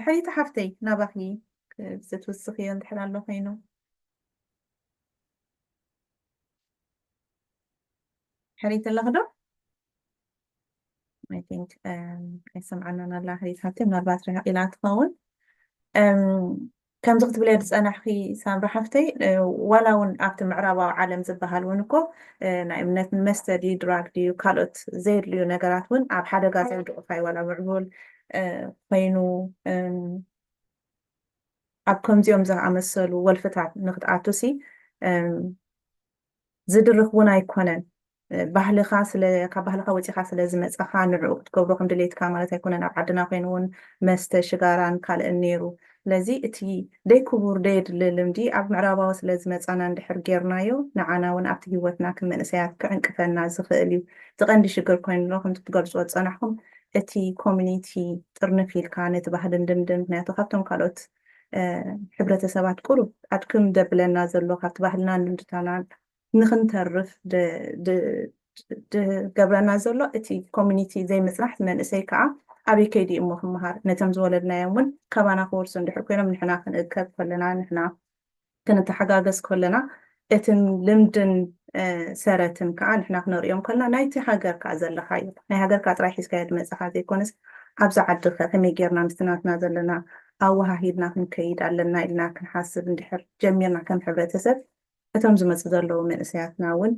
ሕይታ ሓፍተይ ናባኺ ክትውስኽዮ እንድሕር ኣሎ ኮይኑ ሕሪት ኣለኽ ዶ? I think ኣይሰምዓናን ኣላ ሕሪት ሓፍተይ ምናልባት ርሕቕ ኢላ ትኸውን። ከምዚ ክትብለዮ ዝፀናሕኺ ሳምሪ ሓፍተይ ዋላ እውን ኣብቲ ምዕራባዊ ዓለም ዝበሃል እውን እኮ ናይ እምነት መስተ ድዩ ድራግ ድዩ ካልኦት ዘየድልዩ ነገራት እውን ኣብ ሓደጋ ዘውድቑኻ እዩ ዋላ ምዕቡል ኮይኑ ኣብ ከምዚኦም ዝኣመሰሉ ወልፍታት ንክትኣቱ ሲ ዝድርኽ እውን ኣይኮነን። ባህልኻ ስለ ካብ ባህልኻ ወፂኻ ስለ ዝመፃኻ ንዕኡ ክትገብሮ ከም ድሌትካ ማለት ኣይኮነን። ኣብ ዓድና ኮይኑ እውን መስተ ሽጋራን ካልእን ነይሩ። ስለዚ እቲ ደይ ክቡር ደይ ድሊ ልምዲ ኣብ ምዕራባዊ ስለ ዝመፃና እንድሕር ጌርናዮ ንዓና እውን ኣብቲ ህይወትና ከም መንእሰያት ክዕንቅፈና ዝኽእል እዩ። እቲ ቀንዲ ሽግር ኮይኑ ኣሎ ከምቲ ትገልፅዎ ዝፀናሕኩም እቲ ኮሚኒቲ ጥርንፍ ኢልካ ነቲ ባህልን ልምድን ምክንያቱ ካብቶም ካልኦት ሕብረተሰባት ቁሩብ ኣድክም ደብለና ዘሎ ካብቲ ባህልና ልምድታና ንክንተርፍ ድገብረና ዘሎ እቲ ኮሚኒቲ ዘይምፅናሕ መንእሰይ ከዓ ኣበይ ከይዲ እሞ ክመሃር ነቶም ዝወለድናዮም እውን ካባና ክወርሱ እንድሕር ኮይኖም ንሕና ክንእከብ ከለና ንሕና ክንተሓጋገዝ ከለና እትን ልምድን ሰረትን ከዓ ንሕና ክነርእዮም ከለና ናይቲ ሃገር ከዓ ዘለካዮ ናይ ሃገርካ ጥራይ ሒዝካዮ ዝመፅኻ ዘይኮነስ ኣብዚ ዓዲ ከ ከመይ ጌርና ምስቲ ናትና ዘለና ኣወሃሂድና ክንከይድ ኣለና ኢልና ክንሓስብ እንድሕር ጀሚርና ከም ሕብረተሰብ እቶም ዝመፁ ዘለዉ መንእሰያትና እውን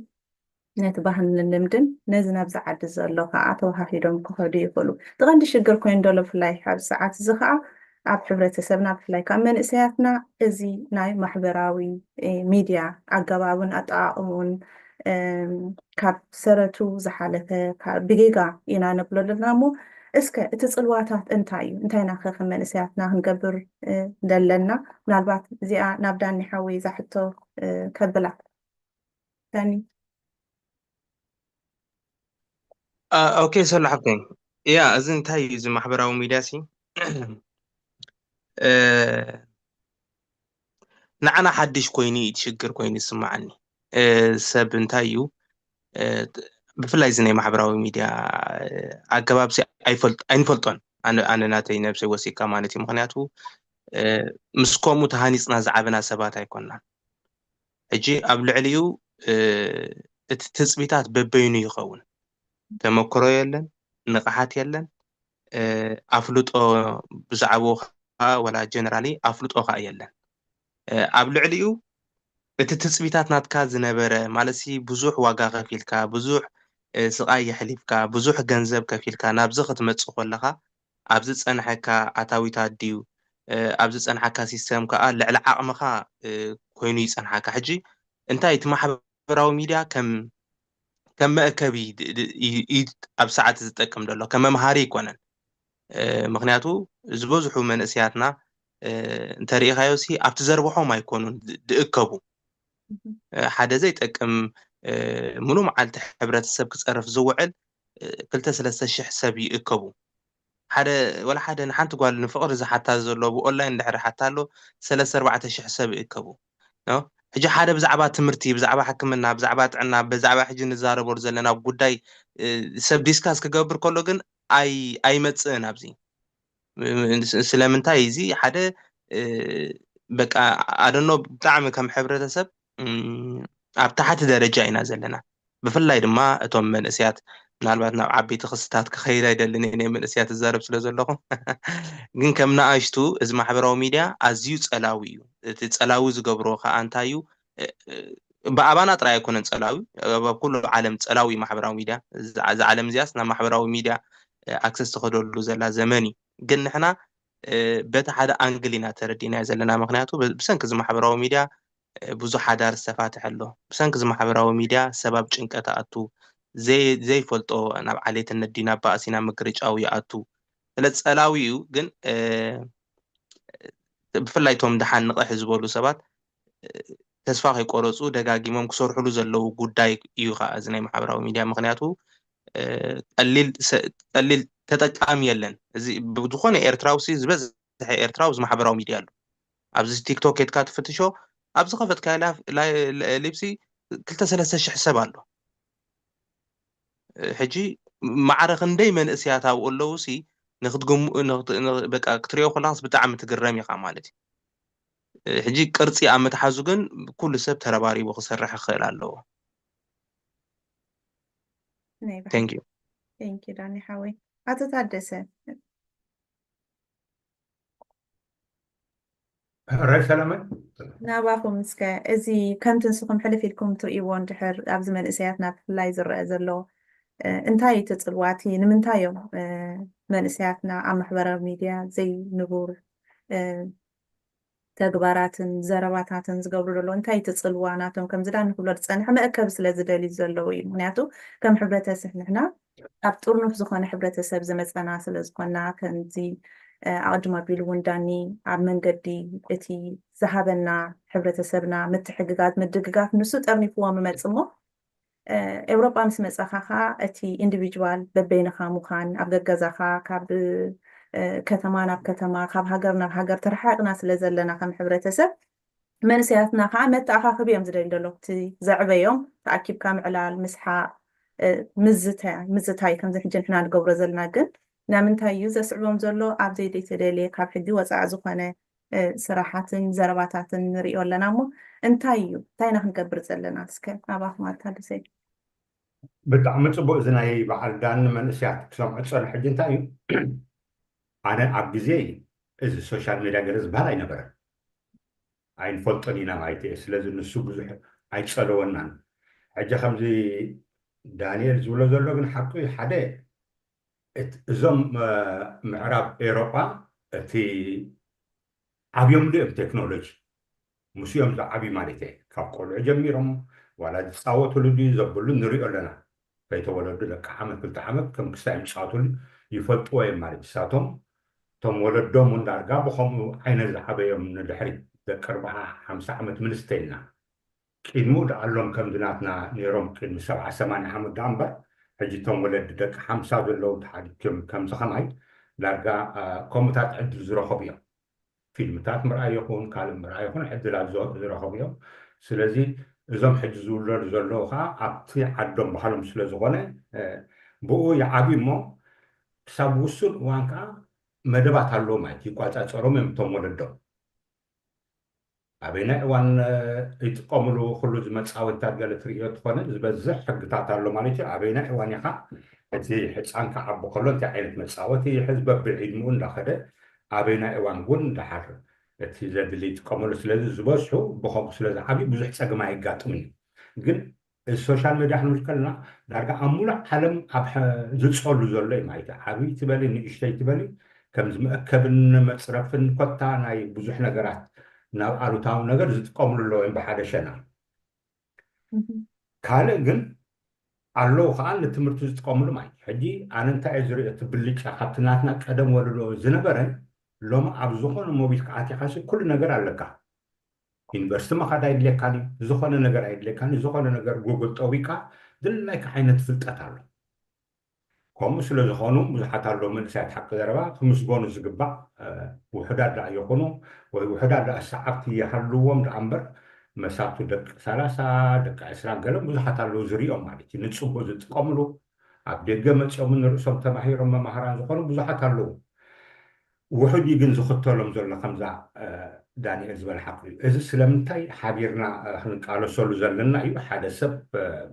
ነቲ ባህልን ልምድን ነዚ ናብዚ ዓዲ ዘሎ ከዓ ተወሃሂዶም ክኸዱ ይኽእሉ። እቲ ቀንዲ ሽግር ኮይኑ ዘሎ ብፍላይ ኣብዚ ሰዓት እዚ ከዓ ኣብ ሕብረተሰብና ብፍላይ ካብ መንእሰያትና እዚ ናይ ማሕበራዊ ሚድያ ኣገባቡን ኣጠቃቅምኡን ካብ ሰረቱ ዝሓለፈ ብጌጋ ኢና ነብሎ ኣለና እሞ እስከ እቲ ፅልዋታት እንታይ እዩ? እንታይ ኢና ከ ከም መንእሰያትና ክንገብር ደለና? ምናልባት እዚኣ ናብ ዳኒ ሓወይ እዛ ሕቶ ከብላ። ዳኒ። ኦኬ ሰሉ ሓብተይ፣ ያ እዚ እንታይ እዩ እዚ ማሕበራዊ ሚድያ ሲ ንዓና ሓድሽ ኮይኑ እዩ ሽግር ኮይኑ ይስማዓኒ። ሰብ እንታይ እዩ ብፍላይ እዚ ናይ ማሕበራዊ ሚድያ ኣገባብ ሲ ኣይንፈልጦን። ኣነ ናተይ ነብሰይ ወሲካ ማለት እዩ። ምክንያቱ ምስ ከምኡ ተሃኒፅና ዝዓበና ሰባት ኣይኮናን። ሕጂ ኣብ ልዕሊኡ እቲ ትፅቢታት በበይኑ ይኸውን። ተመክሮ የለን፣ ንቕሓት የለን፣ ኣፍልጦ ብዛዕባኡ ከዓ ወላ ጀነራሊ ኣፍልጦ ከዓ የለን። ኣብ ልዕሊኡ እቲ ትፅቢታት ናትካ ዝነበረ ማለት ብዙሕ ዋጋ ከፊልካ፣ ብዙሕ ስቃይ የሕሊፍካ፣ ብዙሕ ገንዘብ ከፊልካ ናብዚ ክትመፅእ ከለካ ኣብዚ ዝፀንሐካ ኣታዊታት ድዩ ኣብዚ ዝፀንሓካ ሲስተም ከዓ ልዕሊ ዓቕምካ ኮይኑ ይፀንሓካ። ሕጂ እንታይ እቲ ማሕበራዊ ሚድያ ከም ከም መእከቢ ኣብ ሰዓት ዝጠቅም ዘሎ ከም መምሃሪ ይኮነን። ምክንያቱ ዝበዝሑ መንእስያትና እንተሪኢኻዮ ሲ ኣብቲ ዘርብሖም ኣይኮኑን ዝእከቡ። ሓደ ዘይጠቅም ሙሉ መዓልቲ ሕብረተሰብ ክፀርፍ ዝውዕል ክልተ ሰለስተ ሽሕ ሰብ ይእከቡ። ሓደ ወላ ሓደ ንሓንቲ ጓል ንፍቕሪ ዝሓታ ዘሎ ብኦንላይን እንድሕር ሓታ ኣሎ ሰለስተ ኣርባዕተ ሽሕ ሰብ ይእከቡ። ሕጂ ሓደ ብዛዕባ ትምህርቲ፣ ብዛዕባ ሕክምና፣ ብዛዕባ ጥዕና፣ ብዛዕባ ሕጂ ንዛረበሉ ዘለና ጉዳይ ሰብ ዲስካስ ክገብር ከሎ ግን ኣይመፅእን ኣብዚ። ስለምንታይ እዚ ሓደ በቃ ኣደኖ ብጣዕሚ ከም ሕብረተሰብ ኣብ ታሕቲ ደረጃ ኢና ዘለና። ብፍላይ ድማ እቶም መንእስያት ምናልባት ናብ ዓበይቲ ክስታት ክኸይድ ኣይደልን ናይ መንእስያት እዛረብ ስለ ዘለኹ ግን ከም ንኣሽቱ እዚ ማሕበራዊ ሚድያ ኣዝዩ ፀላዊ እዩ። እቲ ፀላዊ ዝገብሮ ከዓ እንታይ እዩ? ብኣባና ጥራይ ኣይኮነን ፀላዊ፣ ኣብ ኩሉ ዓለም ፀላዊ ማሕበራዊ ሚድያ። እዚ ዓለም እዚኣስ ናብ ማሕበራዊ ሚድያ ኣክሰስ ትኸደሉ ዘላ ዘመን እዩ። ግን ንሕና በቲ ሓደ ኣንግል ኢና ተረዲእናዮ ዘለና። ምክንያቱ ብሰንኪ እዚ ማሕበራዊ ሚድያ ብዙሕ ሓዳር ዝተፋትሐ ኣሎ። ብሰንኪ እዚ ማሕበራዊ ሚድያ ሰብ ኣብ ጭንቀት ኣቱ፣ ዘይፈልጦ ናብ ዓሌትነት ድዩ ናብ ባእሲ ናብ ምግርጫው ይኣቱ። ስለ ፀላዊ እዩ። ግን ብፍላይ እቶም ደሓን ንቕሕ ዝበሉ ሰባት ተስፋ ከይቆረፁ ደጋጊሞም ክሰርሕሉ ዘለዉ ጉዳይ እዩ ከዓ እዚ ናይ ማሕበራዊ ሚድያ። ምክንያቱ ቀሊል ተጠቃሚ የለን። እዚ ብዝኾነ ኤርትራዊ ሲ ዝበዝሐ ኤርትራዊ እዚ ማሕበራዊ ሚድያ ኣሎ። ኣብዚ ቲክቶክ ኬድካ ትፍትሾ ኣብዚ ከፈትካ ሊብሲ ክልተ ሰለስተ ሽሕ ሰብ ኣሎ። ሕጂ ማዕረ ክንደይ መንእስያት ኣብኡ ኣለዉ ሲ ንክትግምኡ በቃ ክትሪኦ ከለካስ ብጣዕሚ ትግረም ኢኻ ማለት እዩ። ሕጂ ቅርፂ ኣብ ምትሓዙ ግን ኩሉ ሰብ ተረባሪቡ ክሰርሕ ክኽእል ኣለዎ። ናይ ባሕሪ። Thank you። Thank you ዳኒ ሓወይ። ኣቶ ታደሰ ራይ ሰላመ ናባኹም እስከ እዚ ከምቲ ንስኹም ሕልፍ ኢልኩም ትርእይዎ እንድሕር ኣብዚ መንእሰያትና ብፍላይ ዝረአ ዘሎ እንታይ እዩ ተፅልዋቲ? ንምንታይ እዮም መንእሰያትና ኣብ ማሕበራዊ ሚድያ ዘይንቡር ተግባራትን ዘረባታትን ዝገብሩ ዘለዉ እንታይ እቲ ፅልዋ ናቶም ከምዚ ዳ ንክብሎ ዝፀንሐ መእከቢ ስለ ዝደልዩ ዘለዉ እዩ። ምክንያቱ ከም ሕብረተሰብ ንሕና ኣብ ጥርኑፍ ዝኾነ ሕብረተሰብ ዝመፀና ስለ ዝኾና ከምዚ ኣቅድም ኣቢሉ እውን ዳኒ ኣብ መንገዲ እቲ ዝሃበና ሕብረተሰብና ምትሕግጋዝ ምድግጋፍ ንሱ ጠርኒፍዎ ምመፅ እሞ ኤውሮጳ ምስ መጻኻ ኸዓ እቲ ኢንዲቪጅዋል በበይንኻ ምዃን ኣብ ገገዛኻ ካብ ከተማ ናብ ከተማ ካብ ሃገር ናብ ሃገር ተረሓቕና ስለ ዘለና ከም ሕብረተሰብ መንእሰያትና ከዓ መተኣኻኽቢ እዮም ዝደልዩ ዘለዉ። እቲ ዘዕበዮም ተኣኪብካ ምዕላል፣ ምስሓቅ፣ ምዝታይ ከምዚ ሕጂ ንሕና ንገብሮ ዘለና ግን ናምንታይ እዩ ዘስዕቦም ዘሎ? ኣብ ዘይተደልየ ካብ ሕጊ ወፃኢ ዝኾነ ስራሓትን ዘረባታትን ንሪኦ ኣለና እሞ እንታይ እዩ እንታይ ኢና ክንገብር ዘለና? እስከ ኣባኹም ኣታደሰይ። ብጣዕሚ ፅቡቅ። እዚ ናይ በዓል ዳኒ መንእሰያት ክሰምዖ ዝፀንሐ ሕጂ እንታይ እዩ? ኣነ ኣብ ግዜ እዚ ሶሻል ሜድያ ገለ ዝበሃል ኣይነበረን፣ ኣይንፈልጦን ኢና ማለት እየ። ስለዚ ንሱ ብዙሕ ኣይፀለወናን። ሕጂ ከምዚ ዳንኤል ዝብሎ ዘሎ ግን ሓቁ እዩ። ሓደ እዞም ምዕራብ ኤውሮጳ እቲ ዓብዮምሉ እዮም ቴክኖሎጂ፣ ምስኦም ዝዓብዩ ማለት እየ። ካብ ቆልዑ ጀሚሮም ዋላ ዝፃወትሉ ድዩ ዘብሉ ንሪኦ ኣለና። ከይተወለዱ ደቂ ዓመት ክልተ ዓመት ከም ክሳይ ይፃወትሉ ይፈልጥዎ እዮም ማለት እዩ። ንሳቶም እቶም ወለዶም እውን ዳርጋ ብኸምኡ ዓይነት ዝዓበዮም ንድሕሪት ደቂ ኣርብዓ ሓምሳ ዓመት ምንስተይልና ቅድሚኡ ደኣሎም ከምዚ ናትና ነይሮም ቅድሚ ሰብዓ ሰማንያ ዓመት ደኣ እምበር ሕጂ እቶም ወለዲ ደቂ ሓምሳ ዘለዉ ተሓዲግዮም ከምዚ ኸማይ ዳርጋ ከምኡታት ዕድል ዝረኸቡ እዮም። ፊልምታት ምርኣይ ይኹን ካልእ ምርኣይ ይኹን ዕድላት ዝረኸቡ እዮም። ስለዚ እዞም ሕጂ ዝውለዱ ዘለዉ ከዓ ኣብቲ ዓዶም ባህሎም ስለ ዝኾነ ብኡ ይዓብዩ እሞ ክሳብ ውሱን እዋን ከዓ መደባት ኣለዎ ማለት ይቋፃፀሮም እዮም እቶም ወለዶም። ኣበይናይ እዋን ይጥቀምሉ ኩሉ እዚ መፃወትታት ገለ ትርእዮ ትኾነ ዝበዝሕ ሕግታት ኣሎ ማለት እዩ። ኣበይናይ እዋን ኢኻ እቲ ህፃን ክዓቢ ከሎ እንታይ ዓይነት መፃወቲ ይሕዝ በብዕድምኡ እንዳኸደ ኣበይናይ እዋን እውን እንዳሓር እቲ ዘድሊ ይጥቀመሉ። ስለዚ ዝበዝሑ ብኸምኡ ስለ ዝዓብዩ ብዙሕ ፀገም ኣየጋጥምን እዩ። ግን እዚ ሶሻል ሜድያ ክንብል ከለና ዳርጋ ኣብ ሙሉእ ዓለም ኣብ ዝፀሉ ዘሎ እዩ ማለት እዩ። ዓብይ ትበሊ ንእሽተይ ትበሊ ከምዚ መእከብን መፅረፍን ኮታ ናይ ብዙሕ ነገራት ናብ ኣሉታዊ ነገር ዝጥቀምሉ ኣለዉ እዮም ብሓደ ሸና። ካልእ ግን ኣለዉ ከዓ ንትምህርቲ ዝጥቀምሉ ማለት እዩ። ሕጂ ኣነ እንታይ እየ ዝሪኦ እቲ ብልጫ ካብቲ ናትና ቀደም ወለዶ ዝነበረ ሎሚ ኣብ ዝኾነ ሞቢል ክኣቲኻሲ ኩሉ ነገር ኣለካ። ዩኒቨርሲቲ ምኻድ ኣይድልየካን እዩ። ዝኾነ ነገር ኣይድልየካን እዩ። ዝኾነ ነገር ጉግል ጠዊቃ ድላይካ ዓይነት ፍልጠት ኣሎ። ከምኡ ስለ ዝኾኑ ብዙሓት ኣለዉ መንእሰያት ሓቂ ዘረባ ክምስገኑ ዝግባእ ውሑዳት ደኣ ይኹኑ ወይ ውሑዳት ደኣ ሰዓብቲ ይሃልዎም ደኣ እምበር መሳቱ ደቂ ሰላሳ ደቂ ዕስራ ገለ ብዙሓት ኣለዉ ዝሪኦም ማለት እዩ። ንፅቡቅ ዝጥቀምሉ ኣብ ደገ መፂኦም ንርእሶም ተማሂሮም መማህራን ዝኾኑ ብዙሓት ኣለዉ። ውሑድ እዩ ግን ዝኽተሎም ዘሎ ከምዛ ዳንኤል ዝበለ ሓቁ እዩ። እዚ ስለምንታይ ሓቢርና ክንቃለሰሉ ዘለና እዩ። ሓደ ሰብ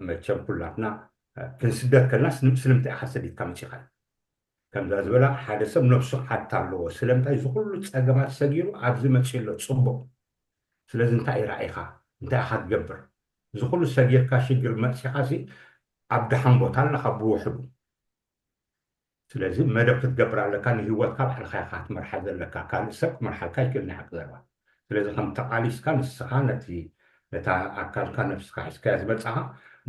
መቸም ኩላትና ክንስደት ከልና ስለምንታይ ኢኻ ሰዲድካ መፂኻ ከምዛ ዝበላ ሓደ ሰብ ነብሱ ሓታ ኣለዎ። ስለምንታይ እዚ ኩሉ ፀገማት ሰጊሩ ኣብዚ መፂኡ ኣሎ ፅቡቅ። ስለዚ እንታይ ራኢኻ እንታይ ኢኻ ትገብር? እዚ ኩሉ ሰጊርካ ሽግር መፂኻ ሲ ኣብ ደሓን ቦታ ኣለኻ ብውሕዱ። ስለዚ መደብ ክትገብር ኣለካ። ንህይወትካ ባዕልኻ ኢኻ ክትመርሓ ዘለካ። ካልእ ሰብ ክመርሓልካ ይክእል ናይ ሓቂ ዘረባ። ስለዚ ከም ተቓሊስካ ንስኻ ነቲ ነታ ኣካልካ ነብስካ ሒዝካያ ዝመጻኻ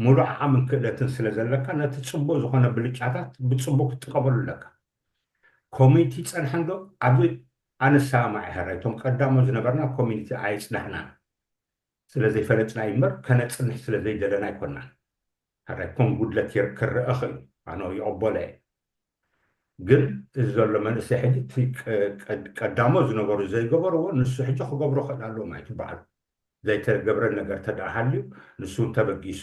ሙሉእ ዓቕምን ክእለትን ስለ ዘለካ ነቲ ጽቡቕ ዝኾነ ብልጫታት ብጽቡቕ ክትጥቀመሉ ኣለካ። ኮሚኒቲ ይጸንሐ እንዶ ኣብዚ ኣነሳማዕ ሕራይ እቶም ቀዳሞ ዝነበርና ኮሚኒቲ ኣይጽናሕናን። ስለ ዘይፈለጥና እዩ እምበር ከነጽንሕ ስለ ዘይደለና ኣይኮናን። ሕራይ ከም ጉድለት ክርአ ኽእሉ ኣነ ይቕበሎ እየ። ግን እዚ ዘሎ መንእሰይ ሕጂ እቲ ቀዳሞ ዝነበሩ ዘይገበርዎ ንሱ ሕጂ ክገብሮ ክእል ኣለዎ ማለት እዩ። ባዕሉ ዘይተገብረ ነገር ተደኣ ሃልዩ ንሱ እውን ተበጊሱ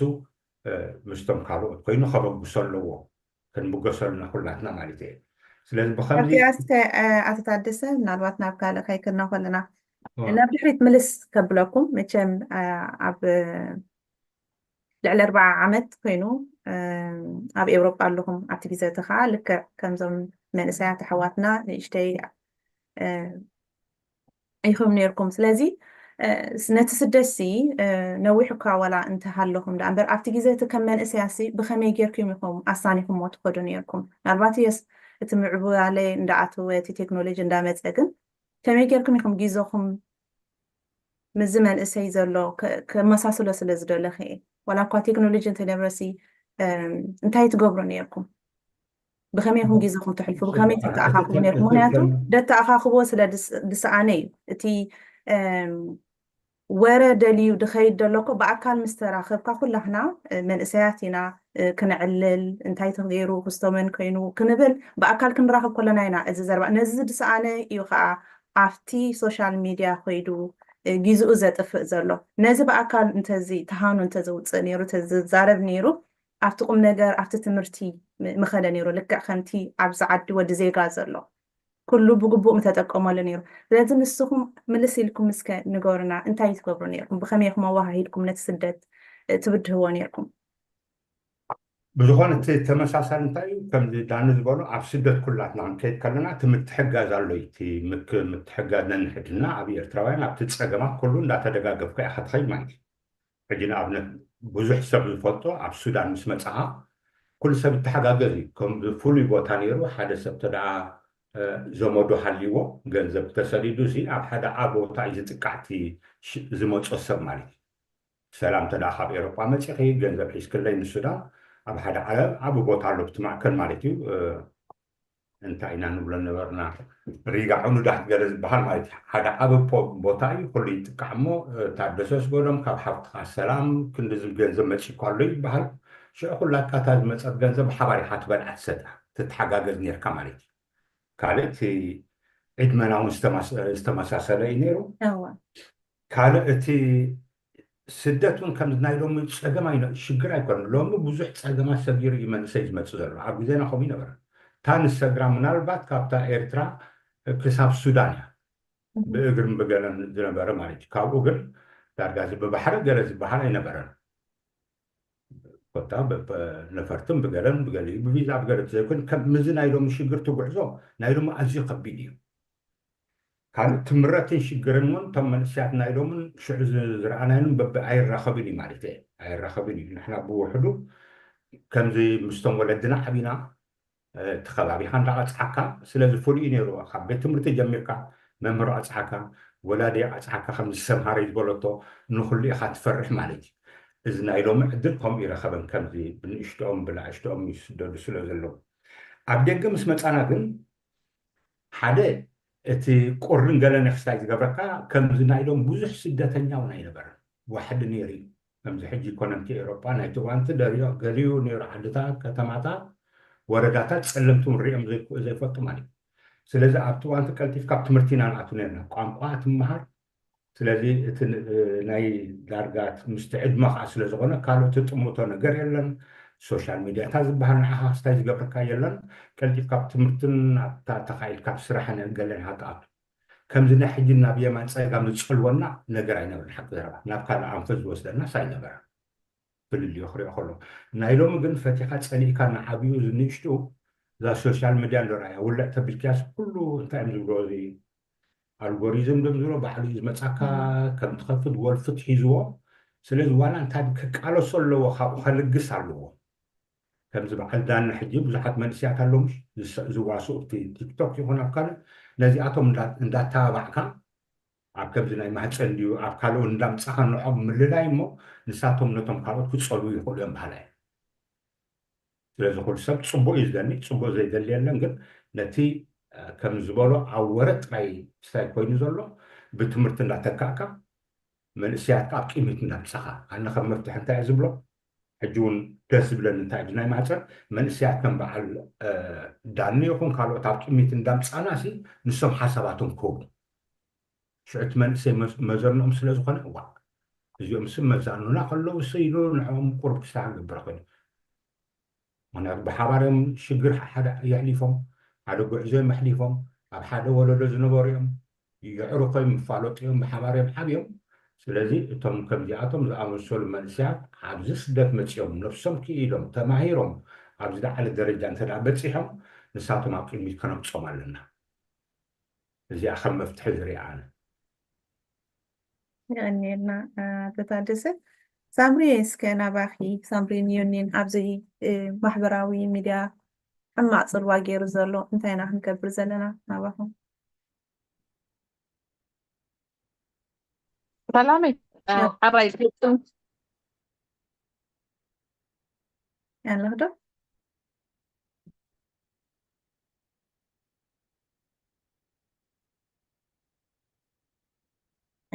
ምስቶም ካልኦት ኮይኑ ከበግሶ ኣለዎ። ክንብገሶ ኣለና ኩላትና ማለት እየ። ስለዚ ብከምዚ ኣብዚኣ እስከ ኣቶ ታደሰ ምናልባት ናብ ካልእ ከይከድና ከለና ናብ ድሕሪት ምልስ ከብለኩም መቸም ኣብ ልዕሊ ኣርባዓ ዓመት ኮይኑ ኣብ ኤውሮጳ ኣለኹም ኣብቲ ግዜ እቲ ከዓ ልክዕ ከምዞም መንእሰያት ኣሕዋትና ንእሽተይ ኢኹም ነርኩም ስለዚ ነቲ ስደትሲ ነዊሕ እኳ ዋላ እንተሃለኹም ደኣ እምበር ኣብቲ ግዜ እቲ ከም መንእሰያሲ ብኸመይ ጌርኩም ኢኹም ኣሳኒኹሞ ትኸዱ ነርኩም ምናልባት የስ እቲ ምዕቡያለ እንዳኣተወ እቲ ቴክኖሎጂ እንዳመፀ ግን ከመይ ጌርኩም ኢኹም ግዜኹም ምስዚ መንእሰይ ዘሎ ከ- ከመሳስሎ ስለ ዝደለኺ እየ። ዋላ እኳ ቴክኖሎጂ እንተነበረሲ እንታይ ትገብሩ ነርኩም? ብኸመይ ኢኹም ግዜኹም ተሕልፉ? ብኸመይ ትተኣኻኽቡ ነርኩም? ምክንያቱ ደተኣኻኽቦ ስለ ድስኣነ እዩ። እቲ ወረ ደልዩ ድኸይድ ደሎ እኮ ብኣካል ምስ ተራኸብካ ኩላህና መንእሰያት ኢና። ክንዕልል እንታይ ተገይሩ ክስቶመን ኮይኑ ክንብል ብኣካል ክንራኸብ ከለና ኢና እዚ ዘረባ። ነዚ ድሰኣነ እዩ ከዓ ኣብቲ ሶሻል ሚድያ ኮይዱ ግዝኡ ዘጥፍእ ዘሎ። ነዚ ብኣካል እንተዚ ተሃኑ እንተዘውፅእ ነይሩ እንተዝዛረብ ነይሩ ኣብቲ ቁም ነገር ኣብቲ ትምህርቲ ምኸደ ነይሩ። ልክዕ ከምቲ ኣብዚ ዓዲ ወዲ ዜጋ ዘሎ ኩሉ ብግቡእ ምተጠቀመሉ ነይሩ። ስለዚ ንስኹም ምልስ ኢልኩም እስከ ንገሩና፣ እንታይ ትገብሩ ነይርኩም? ብኸመይ ኢኹም ኣወሃሂድኩም ነቲ ስደት ትብድህዎ ነይርኩም? ብዝኾነ እቲ ተመሳሳሊ እንታይ እዩ? ከምዚ ዳኒ ዝበሎ ኣብ ስደት ኩላትና ክንከይድ ከለና እቲ ምትሕጋዝ ኣሎ እዩ። እቲ ምክ- ምትሕጋዝ ነንሕድና ኣብ ኤርትራውያን ኣብቲ ጸገማት ኩሉ እንዳተደጋገፍካ ኢኻ ትኸይድ ማለት እዩ። ሕጂ ንኣብነት ብዙሕ ሰብ ዝፈልጦ ኣብ ሱዳን ምስ መጻኻ ኩሉ ሰብ ይተሓጋገዝ እዩ። ከም ፍሉይ ቦታ ነይሩ ሓደ ሰብ ተደኣ ዘመዱ ሃልይዎ ገንዘብ ተሰዲዱ ሲ ኣብ ሓደ ዓቢ ቦታ እዩ ዝጥቃዕቲ ዝመጾ ሰብ ማለት እዩ። ሰላም ተደኣ ካብ ኤሮጳ መጺኺ ገንዘብ ሒዝክለይ ንሱዳን ኣብ ሓደ ዓለ ዓቢ ቦታ ኣሎ ብቲ ማእከል ማለት እዩ። እንታይ ኢና ንብሎ ነበርና ሪጋ ዕኑዳት ገለ ዝበሃል ማለት እዩ። ሓደ ዓቢ ፖ- ቦታ እዩ ኩሉ ይጥቃዕ እሞ ታደሰ ስጎዶም ካብ ሓፍትኻ ሰላም ክንዲ ዝብ ገንዘብ መጺእኳ ኣሎ ይበሃል። ሽዑ ኩላትካ እታ ዝመጸት ገንዘብ ብሓባር ኢኻ ትበልዓ ትሰትያ ትተሓጋገዝ ነርካ ማለት እዩ። ካልእ እቲ ዕድመና እውን ዝተማስ- ዝተመሳሰለ እዩ ነይሩ። እወ ካልእ እቲ ስደት እውን ከምዚ ናይ ሎሚ ፀገም ኣይነ ሽግር ኣይኮነን። ሎሚ ብዙሕ ፀገማት ሰጊሩ እዩ መንእሰይ ዝመፅእ ዘሎ። ኣብ ግዜና ከምኡ ይነበረ። እታ ንሰግራ ምናልባት ካብታ ኤርትራ ክሳብ ሱዳን እያ ብእግርን ብገለን ዝነበረ ማለት እዩ። ካብኡ ግን ዳርጋ እዚ ብባሕሪ ገለ ዝበሃል ኣይነበረን። ኮታ ነፈርትን ብገለን ብገሊኡ ብቪዛ ብገለ ዘይኮን ከምዚ ናይ ሎሚ ሽግር ትጉዕዞ ናይ ሎሚ ኣዝዩ ከቢድ እዩ። ካልእ ትምረትን ሽግርን እውን እቶም መንእሰያት ናይ ሎምን ሽዑ ዝረኣናይን በቢ ኣይራኸብን እዩ ማለት እየ ኣይራኸብን እዩ። ንሕና ብውሕዱ ከምዚ ምስቶም ወለድና ዓቢና እቲ ከባቢኻ እንዳቐፅዓካ ስለዚ ፍሉይ ነይሩ ካብ ቤት ትምህርቲ ጀሚርካ መምህር ኣፅሓካ ወላዲ ኣፅሓካ ከምዚ ሰምሃረይ ዝበለቶ ንኩሉ ኢኻ ትፈርሕ ማለት እዩ። እዚ ናይ ሎሚ ዕድል ከምኡ ይረኸበን ከምዚ ብንእሽትኦም ብናእሽትኦም ይስደዱ ስለ ዘለዉ ኣብ ደገ ምስ መፃና ግን ሓደ እቲ ቁርን ገለን ክስታይ ዝገብረካ ከምዚ ናይ ሎም ብዙሕ ስደተኛ እውን ኣይነበረን። ዋሕዲ ነይሩ እዩ። ከምዚ ሕጂ ኢኮኖምቲ ኤሮጳ ናይ ትዋንቲ ደሪዮ ገሊኡ ነይሩ ዓድታት ከተማታት ወረዳታት ጸለምቲ እውን ሪኦም ዘይፈልጡ ማለት እዩ። ስለዚ ኣብ ትዋንቲ ቀልጢፍካ ኣብ ትምህርቲ ኢና ንኣቱ ነርና ቋንቋ ትመሃር ስለዚ እቲ ናይ ዳርጋ ምስቲ ዕድመ ከዓ ስለዝኮነ ካልኦት ትጥምቶ ነገር የለን። ሶሻል ሚድያ እታ ዝበሃል ንዓኻ ክስታይ ዝገብረካ የለን። ቀልጢፍካ ኣብ ትምህርትን ኣብታ ተካኢልካ ኣብ ስራሕን ገለን ሃጣኣቱ ከምዚ ናይ ሕጂ ናብ የማን ፀጋም ዝፀልወና ነገር ኣይነበርን። ሓቂ ዘረባ ናብ ካልእ ኣንፈት ዝወስደና ሳይነበረ ፍልልዮ ክሪኦ ከሎ ናይ ሎሚ ግን ፈቲኻ ፀሊእካ ንዓብዩ ዝንእሽቱ እዛ ሶሻል ሚድያ ንረኣያ ውልዕ ተቢልክያስ ኩሉ እንታይ እዮም ዝብሎ እዚ ኣልጎሪዝም ድም ዝብሎ ባዕሉ እዩ ዝመፃካ ከም ትኸፍት ወልፍት ሒዝዎ ስለዚ ዋላ እንታይ ክቃለሶ ኣለዎ ካብኡ ከልግስ ኣለዎ ከምዚ በዓል ዳኒ ሕጂ ብዙሓት መንእስያት ኣለዉ ዝዋስኡ እቲ ቲክቶክ ይኹን ኣብ ካልእ ነዚኣቶም እንዳተባባዕካ ኣብ ከምዚ ናይ ማህፀን ድዩ ኣብ ካልእ እንዳምፃኻ ንዖም ምልላይ እሞ ንሳቶም ነቶም ካልኦት ክፀልዉ ይኽእሉ እዮም በሃላይ ስለዚ ኩሉ ሰብ ፅቡቅ እዩ ዝደሊ ፅቡቅ ዘይደሊ የለን ግን ነቲ ከም ዝበሎ ኣብ ወረ ጥራይ ስታይ ኮይኑ ዘሎ ብትምህርቲ እንዳተካእካ መንእስያትካ ኣብ ቅድሚት እንዳምፃኻ ኣነ ከም መፍትሒ እንታይ እየ ዝብሎ ሕጂ እውን ደስ ዝብለኒ እንታይ እዩ ናይ ማህፀን መንእስያት ከም በዓል ዳኒ ይኹን ካልኦት ኣብ ቅድሚት እንዳምፃና ሲ ንሶም ሓሳባቶም ክህቡ ሽዑ እቲ መንእሰይ መዘንኦም ስለ ዝኾነ እዋ እዚኦም ሲ መዛኑና ከለዉ ሲ ኢሉ ንዕኦም ቁሩብ ክስታ ክገብር ኮይኑ ምክንያቱ ብሓባር እዮም ሽግር ሓደ የሕሊፎም ሓደ ጉዕዞ እዮም ኣሕሊፎም ኣብ ሓደ ወለዶ ዝነበሩ እዮም የዕሩኽ እዮም ይፋለጡ እዮም ብሓባር እዮም ዓብዮም ስለዚ እቶም ከምዚኣቶም ዝኣመሰሉ መንእሰያት ኣብዚ ስደት መፂኦም ነብሶም ክኢሎም ተማሂሮም ኣብዚ ዝዓለ ደረጃ እንተ በፂሖም ንሳቶም ኣብ ቅድሚት ከነምፅኦም ኣለና እዚኣ ከም መፍትሒ ዝሪኣ ኣነ የቐንየልና ኣቶ ታደሰ። ሳምሪ እስከ ናባኺ ሳምሪን ዮኒን ኣብዚ ማሕበራዊ ሚድያ ሕማቕ ፅልዋ ገይሩ ዘሎ እንታይ ኢና ክንገብር ዘለና ናባኹም? ሰላመይ። ኣባይ ኣለኽ ዶ?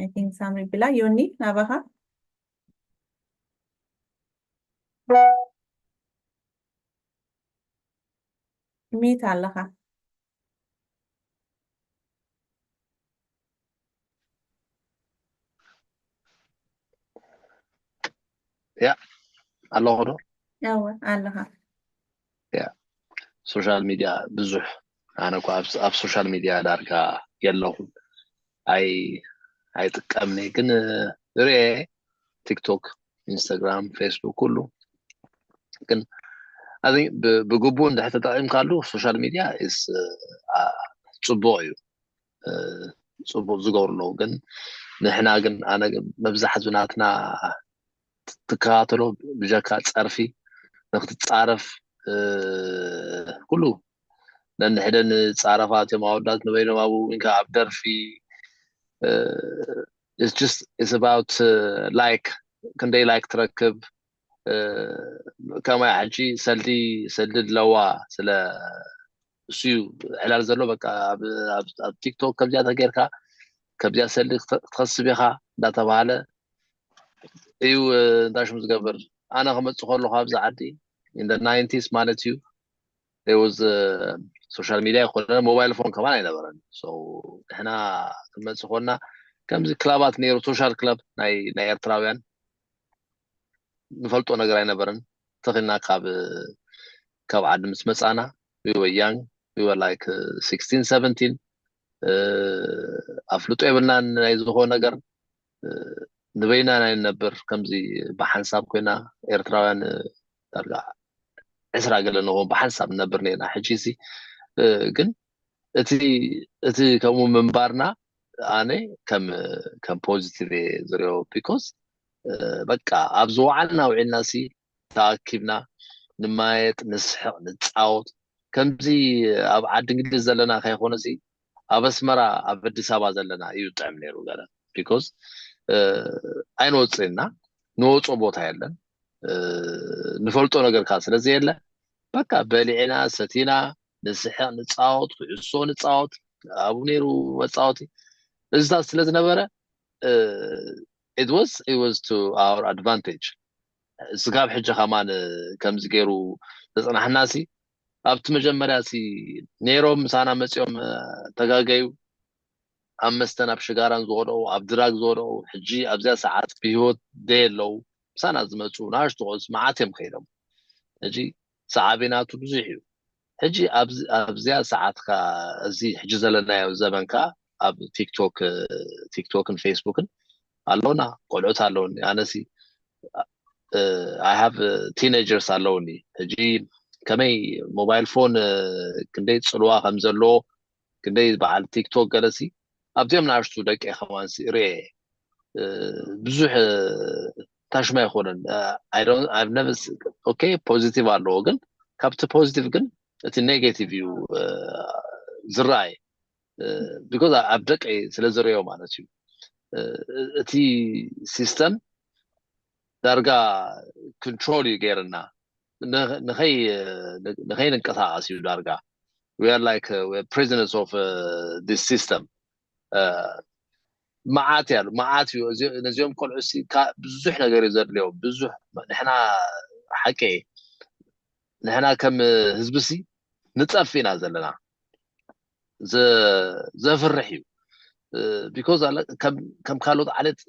I think ሳምሪ ቢላ። ዮኒ፣ ናባኻ? ሚት ኣለኻ? ያ ኣለኹ ዶ? እወ ኣለኻ። ያ ሶሻል ሚድያ ብዙሕ፣ ኣነ እኮ ኣብ ኣብ ሶሻል ሚድያ ዳርጋ የለኹን። ኣይ ኣይጥቀምኒ፣ ግን ርኤ ቲክቶክ፣ ኢንስታግራም፣ ፌስቡክ ኩሉ። ግን ኣዚ ብግቡእ እንድሕር ተጠቒምካሉ ሶሻል ሚድያ ኢስ ጽቡቕ እዩ። ጽቡቅ ዝገብሩ ኣለዉ። ግን ንሕና ግን ኣነ ግን መብዛሕቱ ናትና ትከታተሎ ብጀካ ጸርፊ ንክትጻረፍ ኩሉ ነንሕደ ንጻረፋት እዮም ኣወዳት ንበይኖም ኣብኡ ኢንካ ኣብ ደርፊ it's just it's about like ክንደይ ላይክ ትረክብ ከማይ ሕጂ ሰልዲ ሰልዲ ኣለዋ ስለ እሱ እዩ ዕላል ዘሎ በቃ ኣብ ቲክቶክ ከምዚኣ ተገይርካ ከምዚኣ ሰልዲ ክትኸስብ ኢኻ እንዳተባሃለ እዩ እንታይ ሽሙ ዝገብር ኣነ ክመፅእ ከለኹ ኣብዚ ዓዲ in the nineties ማለት እዩ was social media ይኮነ mobile phone ከማን ኣይነበረን ንሕና ክንመፅእ ኮና ከምዚ ክላባት ነይሩ social club ናይ ኤርትራውያን ንፈልጦ ነገር ኣይነበረን ተኺልና ካብ ካብ ዓዲ ምስ መፃና we were young we were like sixteen seventeen ኣፍልጦ የብልናን ናይ ዝኾነ ነገር ንበይና ናይ ነበር ከምዚ ብሓንሳብ ኮይና ኤርትራውያን ዳርጋ ዕስራ ገለ ንኾን ብሓንሳብ ንነብር ነርና ሕጂ እዚ ግን እቲ እቲ ከምኡ ምንባርና ኣነ ከም ከም positive እየ ዝሪኦ because በቃ ኣብ ዝወዓልና ውዒልና ሲ ተኣኪብና ንማየጥ ንስሕቕ ንፃወት ከምዚ ኣብ ዓዲ እንግሊዝ ዘለና ከይኮነ ሲ ኣብ ኣስመራ ኣብ ኣዲስ ኣበባ ዘለና እዩ ጥዕም ነይሩ ገለ because ኣይንወፅእና ንወፆ ቦታ የለን ንፈልጦ ነገር ከዓ ስለዘየለ በቃ በሊዕና ሰቲና ንስሕቕ ንፃወት ኩዕሶ ንፃወት ኣብኡ ነይሩ መፃወቲ እዚታት ስለዝነበረ it was it was to our advantage ስጋብ ሕጂ ከማን ከምዚ ገይሩ ዘፅናሕና ሲ ኣብቲ መጀመርያ ሲ ነይሮም ምሳና መፂኦም ተጋገዩ ኣብ መስተን ኣብ ሽጋራን ዝወደቑ ኣብ ድራግ ዝወደቑ ሕጂ ኣብዚያ ሰዓት ብሂወት ደየለዉ ምሳና ዝመፁ ናሽትቆስ መዓት እዮም ከይዶም ሕጂ ሰዓቢ ናቱ ብዙሕ እዩ ሕጂ ኣብዚያ ሰዓትካ እዚ ሕጂ ዘለናዮ ዘመንካ ኣብ ቲክቶክ ቲክቶክን ፌስቡክን ኣሎና ቆልዑት ኣለውኒ ኣነሲ I have teenagers ኣለውኒ ሕጂ ከመይ ሞባይል ፎን ክንደይ ፅልዋ ከም ዘለዎ ክንደይ በዓል ቲክቶክ ገለሲ ኣብዚኦም ንኣሽቱ ደቂ ከማን ርኤ ብዙሕ ታሽማ ይኮነን okay positive ኣለዎ ግን ካብቲ positive ግን እቲ negative እዩ ዝረኣይ because ኣብ ደቂ ስለ ዝሪኦ ማለት እዩ እቲ system ዳርጋ control እዩ ገይርና ንኸይ ንንቀሳቀስ እዩ ዳርጋ we are like prisoners of this system መዓት ያሉ መዓት እዩ ነዚኦም ቆልዑ ብዙሕ ነገር እዩ ዘድልዮም ብዙሕ ንሕና ሓቂ ንሕና ከም ህዝቢ ሲ ንፀፍ ኢና ዘለና ዘፍርሕ እዩ because ከም ካልኦት ዓለት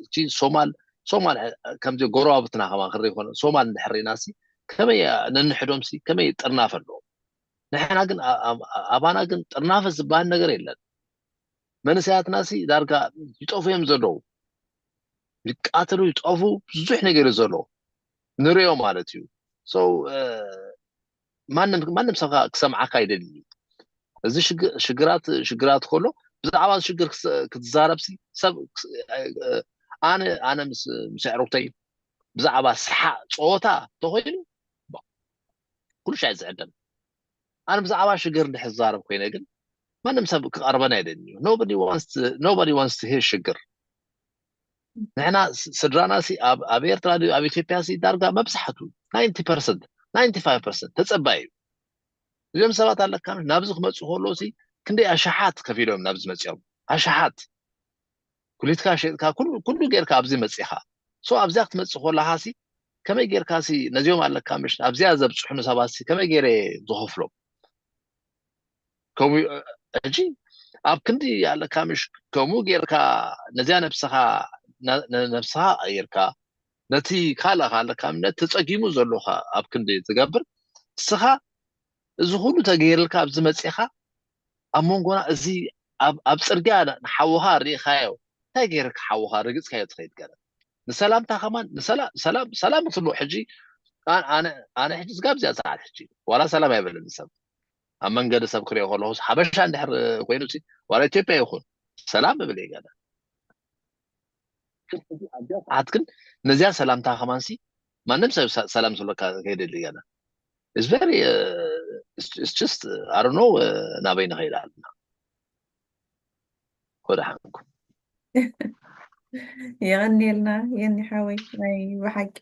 ሶማል ሶማል ከምዚ ጎረባብትና ከማ ክርኢ ኮነ ሶማል እንድሕር ኢና ሲ ከመይ ነንሕዶም ሲ ከመይ ጥርናፈ ኣለዎም ንሕና ግን ኣባና ግን ጥርናፈ ዝበሃል ነገር የለን መንእሰያትና ሲ ዳርጋ ይጠፉ እዮም ዘለዉ ይቃተሉ ይጠፉ ብዙሕ ነገር እዩ ዘሎ ንሪኦ ማለት እዩ ማንም ማንም ሰብ ክሰምዓካ ይደሊ እዩ እዚ ሽግራት ሽግራት ከሎ ብዛዕባ ሽግር ክትዛረብ ሲ ሰብ ኣነ ኣነ ምስ ኣዕሩክተይ ብዛዕባ ሰሓቅ ፀወታ ተኮይኑ ኩሉ ሻይ ዝዕደም ኣነ ብዛዕባ ሽግር እንድሕር ዝዛረብ ኮይነ ግን ማንም ሰብ ክቀርበና ይደሊ እዩ nobody wants to hear ሽግር ንሕና ስ- ስድራና ሲ ኣብ ኣብ ኤርትራ ድዩ ኣብ ኢትዮጵያ ሲ ዳርጋ መብዛሕቱ ናይንቲ ፐርሰንት ናይንቲ ፋይቭ ፐርሰንት ተጸባይ እዩ። እዚኦም ሰባት ኣለካ ናብዚ ክመጽኡ ከለዉ ሲ ክንደይ ኣሽሓት ከፊሎም ናብዚ መጽኦም ኣሽሓት ኩሊትካ ሸጥካ ኩሉ ኩሉ ጌርካ ኣብዚ መጺኻ ሶ ኣብዚኣ ክትመጽእ ከለኻ ሲ ከመይ ጌርካ ሲ ነዚኦም ኣለካ ምሽ ኣብዚኣ ዘብጽሑኒ ሰባት ሲ ከመይ ገይረ ዝኸፍሎም ከምኡ ሕጂ ኣብ ክንዲ ኣለካ ምሽ ከምኡ ጌርካ ነዚኣ ነብስኻ ነብስኻ ቀይርካ ነቲ ካልእ ኣለካ እምነት ተጸጊሙ ዘሎኻ ኣብ ክንዲ ትገብር ንስኻ እዚ ኩሉ ተገይርልካ ኣብዚ መጺኻ ኣብ መንጎና እዚ ኣብ ኣብ ጽርግያ ንሓውኻ ርኢኻዮ እንታይ ገይርካ ሓውኻ ረግጽካዮ ትኸይድ ገለ ንሰላምታ ከማን ንሰላም ሰላም ሰላም ክትብሎ ሕጂ ኣነ ኣነ ኣነ ሕጂ ዝጋብ እዚኣ ሰዓት ሕጂ ዋላ ሰላም ኣይበለኒ ሰብ ኣብ መንገዲ ሰብ ክሪኦ ከለኹ ሓበሻ እንድሕር ኮይኑ ሲ ዋላ ኢትዮጵያ ይኹን ሰላም እብል እየ ገለ ኣትክን ነዚኣ ሰላምታ ከማን ሲ ማንም ሰብ ሰ- ሰላም ዝብለካ ከይደሊ ገለ is very just I don't know ናበይ ንኸይድ ኣለና ወደ ሓንኩም የቐንየልና የኒ ሓወይ ናይ ብሓቂ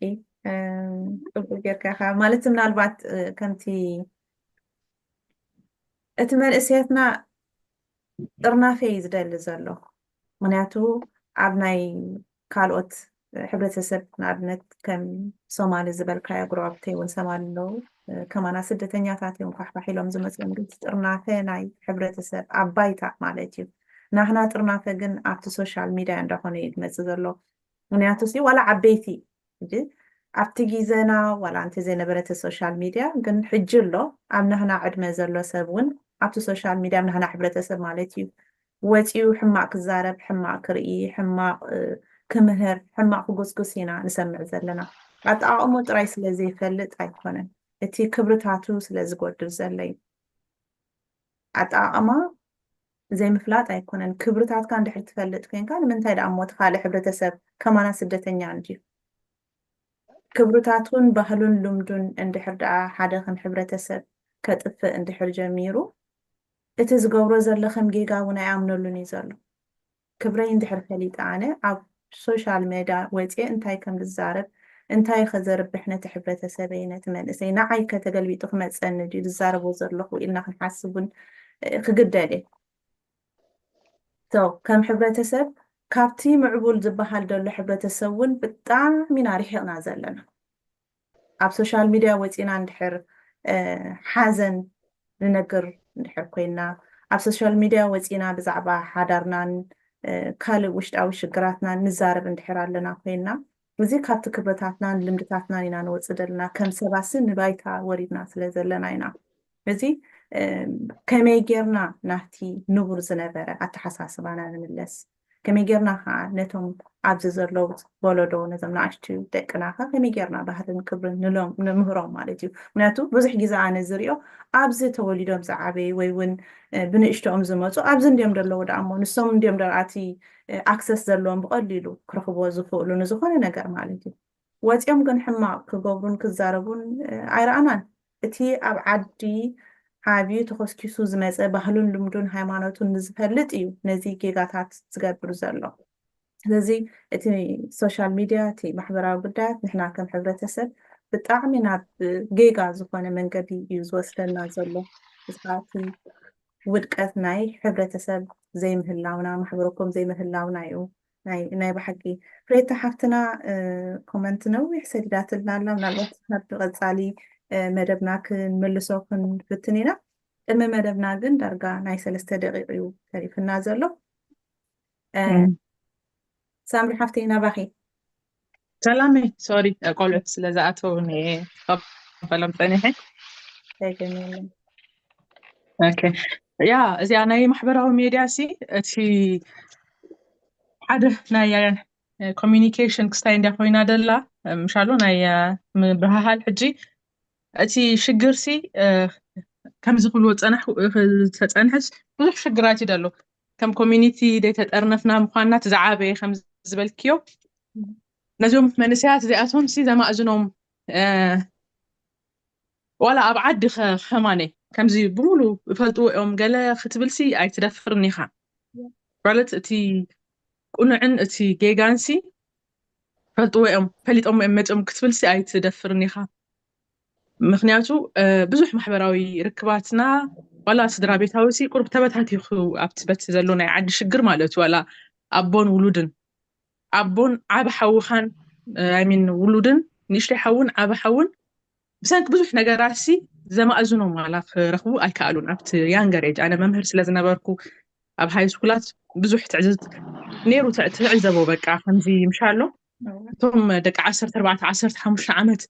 ጽቡቅ ጌርካ ኢኻ ማለት ምናልባት ከምቲ እቲ መንእሰያትና ጥርናፈ እዩ ዝደሊ ዘሎ ምክንያቱ ኣብ ናይ ካልኦት ሕብረተሰብ ንኣብነት ከም ሶማሊ ዝበልካዮ ጉረባብተይ እውን ሰማሊ ኣለዉ ከማና ስደተኛታት እዮም ኳሕኳሕ ኢሎም ዝመፅኦም ግን ጥርናፈ ናይ ሕብረተሰብ ኣብ ባይታ ማለት እዩ ናህና ጥርናፈ ግን ኣብቲ ሶሻል ሚድያ እንዳኾነ እዩ ዝመፅእ ዘሎ ምክንያቱ ሲ ዋላ ዓበይቲ ሕጂ ኣብቲ ግዜና ዋላ እንተ ዘይነበረ እቲ ሶሻል ሚድያ ግን ሕጂ ኣሎ ኣብ ናህና ዕድመ ዘሎ ሰብ እውን ኣብቲ ሶሻል ሚድያ ኣብ ናህና ሕብረተሰብ ማለት እዩ ወፂኡ ሕማቅ ክዛረብ ሕማቅ ክርኢ ሕማቅ ክምህር ሕማቅ ክጉስጉስ ኢና ንሰምዕ ዘለና ኣጠቃቅሞ ጥራይ ስለ ዘይፈልጥ ኣይኮነን እቲ ክብርታቱ ስለ ዝጎድል ዘሎ እዩ ኣጠቃቅማ ዘይምፍላጥ ኣይኮነን ክብርታትካ እንድሕር ትፈልጥ ኮይንካ ንምንታይ ደኣ እሞ እቲ ካልእ ሕብረተሰብ ከማና ስደተኛ እንድዩ ክብርታቱን ባህሉን ልምዱን እንድሕር ደኣ ሓደ ከም ሕብረተሰብ ከጥፍእ እንድሕር ጀሚሩ እቲ ዝገብሮ ዘሎ ከም ጌጋ እውን ኣይኣምነሉን እዩ ዘሎ ክብረይ እንድሕር ፈሊጠ ኣነ ኣብ ሶሻል ሜድያ ወፅየ እንታይ ከም ዝዛረብ እንታይ ከዘርብሕ ነቲ ሕብረተሰበይ ነቲ መንእሰይ ንዓይ ከተገልቢጡ ክመፀኒ ድዩ ዝዛረቦ ዘለኹ ኢልና ክንሓስብ እውን ክግደል እየ ከም ሕብረተሰብ ካብቲ ምዕቡል ዝበሃል ዘሎ ሕብረተሰብ እውን ብጣዕሚ ኢና ርሒቕና ዘለና ኣብ ሶሻል ሚድያ ወፂና እንድሕር ሓዘን ንነግር እንድሕር ኮይና ኣብ ሶሻል ሚድያ ወፂና ብዛዕባ ሓዳርናን ካልእ ውሽጣዊ ሽግራትናን ንዛረብ እንድሕር ኣለና ኮይና እዚ ካብቲ ክብርታትናን ልምድታትናን ኢና ንወፅእ ዘለና ከም ሰባሲ ንባይታ ወሪድና ስለ ዘለና ኢና እዚ ከመይ ጌርና ናብቲ ንቡር ዝነበረ ኣተሓሳስባና ንምለስ ከመይ ጌርና ከዓ ነቶም ኣብዚ ዘለዉ ወለዶ ነዞም ንኣሽቱ ደቅና ከ ከመይ ጌርና ባህልን ክብርን ንሎም ንምህሮም ማለት እዩ ምክንያቱ ብዙሕ ግዜ ኣነ ዝሪኦ ኣብዚ ተወሊዶም ዝዓበዩ ወይ እውን ብንእሽቶኦም ዝመፁ ኣብዚ እንዲዮም ዘለዉ ደኣ እሞ ንሶም እንዲዮም ደኣ እቲ ኣክሰስ ዘለዎም ብቐሊሉ ክረኽብዎ ዝኽእሉ ንዝኾነ ነገር ማለት እዩ ወፂኦም ግን ሕማቕ ክገብሩን ክዛረቡን ኣይረኣናን እቲ ኣብ ዓዲ ዓብዩ ተኾስኪሱ ዝመፀ ባህሉን ልምዱን ሃይማኖቱን ንዝፈልጥ እዩ ነዚ ጌጋታት ዝገብር ዘሎ ስለዚ እቲ ሶሻል ሚድያ እቲ ማሕበራዊ ጉዳያት ንሕና ከም ሕብረተሰብ ብጣዕሚ ናብ ጌጋ ዝኾነ መንገዲ እዩ ዝወስደና ዘሎ እቲ ውድቀት ናይ ሕብረተሰብ ዘይምህላውና ማሕበረኮም ዘይምህላውና እዩ ናይ ብሓቂ ፍሬታ ሓፍትና ኮመንት ነዊሕ ሰዲዳትልና ኣላ ምናልባት ናብ ቀፃሊ መደብና ክንምልሶ ክንፍትን ኢና ቅድሚ መደብና ግን ዳርጋ ናይ ሰለስተ ደቂቅ እዩ ተሪፍና ዘሎ ሳምሪ ሓፍተይ ናባኺ ሰላመይ ሶሪ ቆልዑት ስለ ዝኣተው ንቀበሎም ፀኒሐ ያ እዚኣ ናይ ማሕበራዊ ሜድያ ሲ እቲ ሓደ ናይ ኮሚኒኬሽን ክስታይ እንዲያ ኮይና ደላ ምሻሉ ናይ ምብህሃል ሕጂ እቲ ሽግር ሲ ከምዚ ክብልዎ ዝፀንሐ ተፀንሐስ ብዙሕ ሽግራት እዩ ደሎ ከም ኮሚኒቲ ዘይተጠርነፍና ምኳንና እቲ ዝዓበየ ከም ዝበልክዮ ነዚኦም መንእሰያት እዚኣቶም ሲ ዘማእዝኖም ዋላ ኣብ ዓዲ ከማነ ከምዚ ብምሉ ይፈልጥዎ እዮም ገለ ክትብል ሲ ኣይትደፍርን ኢኻ ማለት እቲ ቁኑዕን እቲ ጌጋን ሲ ፈልጥዎ እዮም፣ ፈሊጦም እዮም መፅኦም ክትብል ሲ ኣይትደፍርን ኢኻ። ምክንያቱ ብዙሕ ማሕበራዊ ርክባትና ዋላ ስድራ ቤታዊ ሲ ቁርብ ተበታቲኹ ኣብቲ በቲ ዘሎ ናይ ዓዲ ሽግር ማለት እዩ። ዋላ ኣቦን ውሉድን ኣቦን ዓብ ሓውኻን ሚን ውሉድን ንእሽተይ ሓውን ዓብ ሓውን ብሰንኪ ብዙሕ ነገራት ሲ ዘማእዝኖም ዋላ ክረኽቡ ኣይከኣሉን። ኣብቲ younger age ኣነ መምህር ስለ ዝነበርኩ ኣብ ሃይ ስኩላት ብዙሕ ትዕዝት ነይሩ። ትዕዘቦ በቃ ከምዚ ምሻሎ እቶም ደቂ ዓሰርተ ኣርባዕተ ዓሰርተ ሓሙሽተ ዓመት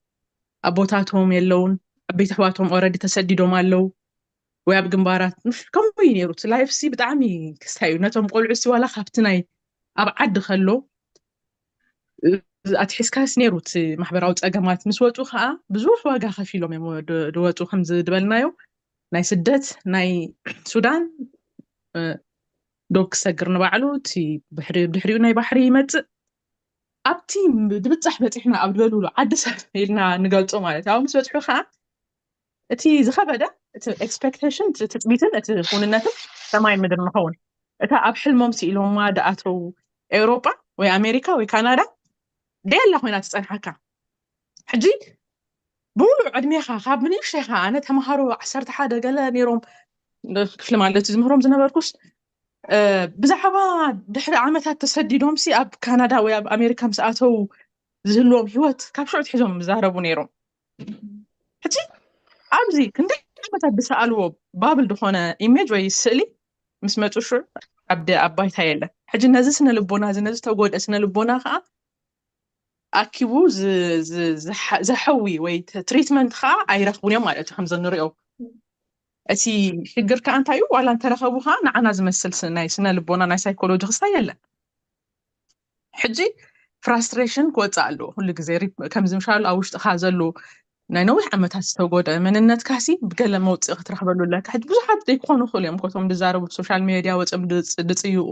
ኣቦታቶም የለውን፣ ዓበይቲ ኣሕዋቶም already ተሰዲዶም ኣለዉ ወይ ኣብ ግንባራት ከምኡ እዩ ነይሩ። እቲ life ሲ ብጣዕሚ ክስታይ እዩ። ነቶም ቆልዑ ሲ ዋላ ካብቲ ናይ ኣብ ዓዲ ከሎ ኣትሒዝካስ ነይሩ እቲ ማሕበራዊ ፀገማት ምስ ወፁ ከዓ ብዙሕ ዋጋ ከፊሎም እዮም ዝወፁ። ከምዚ ዝበልናዮ ናይ ስደት ናይ ሱዳን ዶብ ክሰግር ንባዕሉ እቲ ድሕሪኡ ናይ ባሕሪ ይመፅእ። ኣብቲ ድብፃሕ በፂሕና ኣብ ዝበልሉ ዓዲ ሰብ ኢልና ንገልፆ ማለት ኣብ ምስ በፅሑ ከዓ እቲ ዝኸበደ እቲ expectation ትፅቢትን እቲ ክውንነትን ሰማይ ምድር ንኸውን። እታ ኣብ ሕልሞም ስኢሎማ ድኣተው ኤውሮጳ ወይ ኣሜሪካ ወይ ካናዳ ደየላ ኮይና ትፀንሓካ። ሕጂ ብሙሉእ ዕድሜኻ ካብ ንእሽተይኻ ኣነ ተምሃሮ ዓሰርተ ሓደ ገለ ነይሮም ክፍሊ ማለት ዝምህሮም ዝነበርኩስ ብዛዕባ ድሕሪ ዓመታት ተሰዲዶም ሲ ኣብ ካናዳ ወይ ኣብ ኣሜሪካ ምስ ኣተው ዝህልዎም ህይወት ካብ ሽዑ ትሒዞም ዝዛረቡ ነይሮም። ሕጂ ኣብዚ ክንደይ ዓመታት ዝሰኣልዎ ባብል ዝኾነ image ወይ ስእሊ ምስ መፁ ሽዑ ኣብ ባይታ የለን። ሕጂ ነዚ ስነ ልቦና እዚ ነዚ ተጎድአ ስነ ልቦና ከዓ ኣኪቡ ዘሐዊ ወይ ትሪትመንት ከዓ ኣይረኽቡን እዮም ማለት እዩ። ከምዚ ንሪኦ እቲ ሽግር ከዓ እንታይ እዩ? ዋላ እንተረኸቡ ከዓ ንዓና ዝመስል ናይ ስነ ልቦና ናይ ሳይኮሎጂ ክስታይ የለን። ሕጂ ፍራስትሬሽን ክወፅእ ኣለዎ ኩሉ ግዜ ከምዚ ምሻሉ ኣብ ውሽጥካ ዘሎ ናይ ነዊሕ ዓመታት ዝተጎደ መንነትካ ሲ ብገለ መውፅእ ክትረክበሉ ኣለካ። ሕጂ ብዙሓት ዘይክኾኑ ይኽእሉ እዮም ኮቶም ዝዛረቡ ሶሻል ሚዲያ ወፅም ድፅይኡ።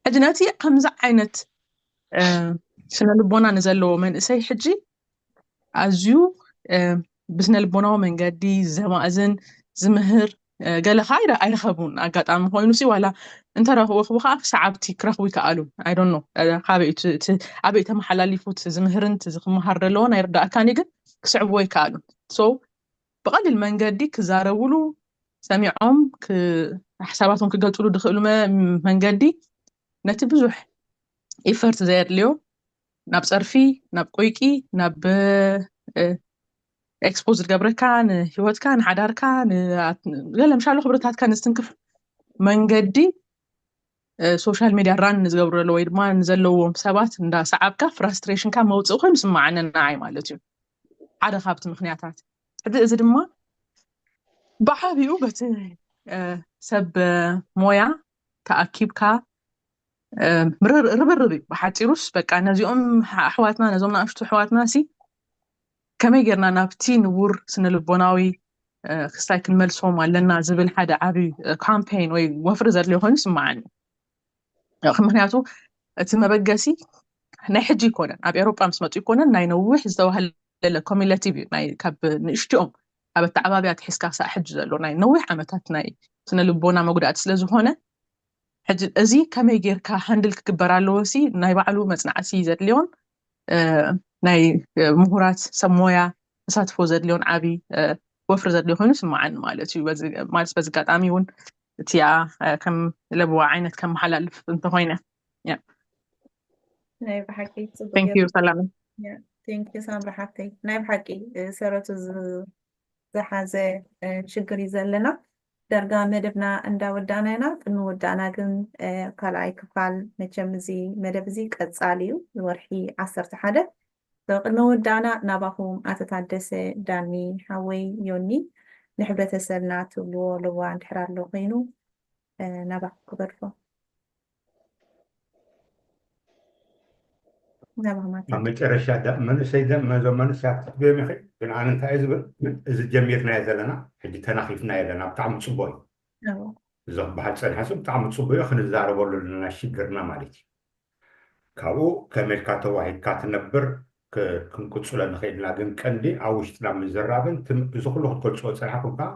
ሕጂ ነቲ ከምዚ ዓይነት ስነ ልቦና ንዘለዎ መንእሰይ ሕጂ ኣዝዩ ብስነ ልቦናዊ መንገዲ ዘማእዝን ዝምህር ገለ ከዓ ኣይረኸቡን። ኣጋጣሚ ኮይኑ ሲ ዋላ እንተረኽቡ ከዓ ሰዓብቲ ክረኽቡ ይከኣሉ። ኣይዶኖ ኣበይ ተመሓላሊፉት ዝምህርን ዝክመሃር ዘለዎን ኣይርዳእካን ግን ክስዕብዎ ይከኣሉ። ብቐሊል መንገዲ ክዛረቡሉ ሰሚዖም ሓሳባቶም ክገልፅሉ ዝኽእሉ መንገዲ ነቲ ብዙሕ ኢፈርት ዘየድልዮ ናብ ፀርፊ ናብ ቆይቂ ናብ ኤክስፖዝ ዝገብረካ ንሂወትካ ንሓዳርካ ገለ ምሻሎ ክብርታትካ ንዝትንክፍ መንገዲ ሶሻል ሚድያ ራን ንዝገብሩ ዘሎ ወይ ድማ ንዘለዎም ሰባት እንዳሰዓብካ ፍራስትሬሽንካ መውፅእ ኮይኑ ስማዓኒ ንዓይ ማለት እዩ። ሓደ ካብቲ ምክንያታት ሕዚ እዚ ድማ ብዓብኡ በቲ ሰብ ሞያ ተኣኪብካ ርብርብ እዩ። ብሓፂሩስ በቃ ነዚኦም ኣሕዋትና ነዞም ንኣሽቱ ኣሕዋትና ሲ ከመይ ጌርና ናብቲ ንቡር ስነ ልቦናዊ ክስታይ ክንመልሶም ኣለና ዝብል ሓደ ዓብዪ ካምፔን ወይ ወፍሪ ዘድልዮ ኮይኑ ይስምዓኒ። ምክንያቱ እቲ መበገሲ ናይ ሕጂ ይኮነን፣ ኣብ ኤሮጳ ምስ መፁ ይኮነን፣ ናይ ነዊሕ ዝተባህለለ ኮሚለቲቭ እዩ። ካብ ንእሽቲኦም ኣብ ኣተዓባብያ ኣትሒዝካ ክሳዕ ሕጂ ዘሎ ናይ ነዊሕ ዓመታት ናይ ስነ ልቦና መጉዳእቲ ስለዝኾነ ሕጂ እዚ ከመይ ጌርካ ሃንድል ክግበር ኣለዎ ሲ ናይ ባዕሉ መፅናዕቲ ዘድልዮን ናይ ምሁራት ሰብ ሞያ ተሳትፎ ዘድልዮን ዓብዪ ወፍሪ ዘድልዮ ኮይኑ ይስምዓኒ ማለት እዩ። ማለት በዚ ኣጋጣሚ እውን እቲኣ ከም ለብዋ ዓይነት ከመሓላልፍ እንተኮይነ ናይ ብሓቂ ሰላም ቴንኪዩ ሳምሪ ሓፍተይ ናይ ብሓቂ ሰረቱ ዝሓዘ ሽግር እዩ ዘለና። ዳርጋ መደብና እንዳወዳእና ኢና። ቅድሚ ወዳእና ግን ካልኣይ ክፋል መቸም እዚ መደብ እዚ ቀፃሊ እዩ። ዝወርሒ ዓሰርተ ሓደ ቅድሚ ወዳእና ናባኹም ኣቶ ታደሰ ዳኒ ሓወይ ዮኒ ንሕብረተሰብና ትብልዎ ለዋ እንድሕር ኣሎ ኮይኑ ናባኹም ክገድፎ ኣብ መጨረሻ መንእሰይ ዘም መንእሰያት ክትብዮም ይኽእል ግን ኣነ እንታይ ዝብል እዚ ጀሚርናዮ ዘለና ሕጂ ተናኺፍናዮ ኣለና ብጣዕሚ ፅቡቅ እዩ። እዚ ክበሃል ፀንሐ ብጣዕሚ ፅቡቅ እዩ ክንዛረበሉ ኣለና ሽግርና ማለት እዩ። ካብኡ ከመልካ ተዋሂድካ ትነብር ክንቅፅሎ ንኽእልና ግን ቀንዲ ኣብ ውሽጥና ምዝራብን እዚ ኩሉ ክትገልፅዎ ፀንሐኩም ከዓ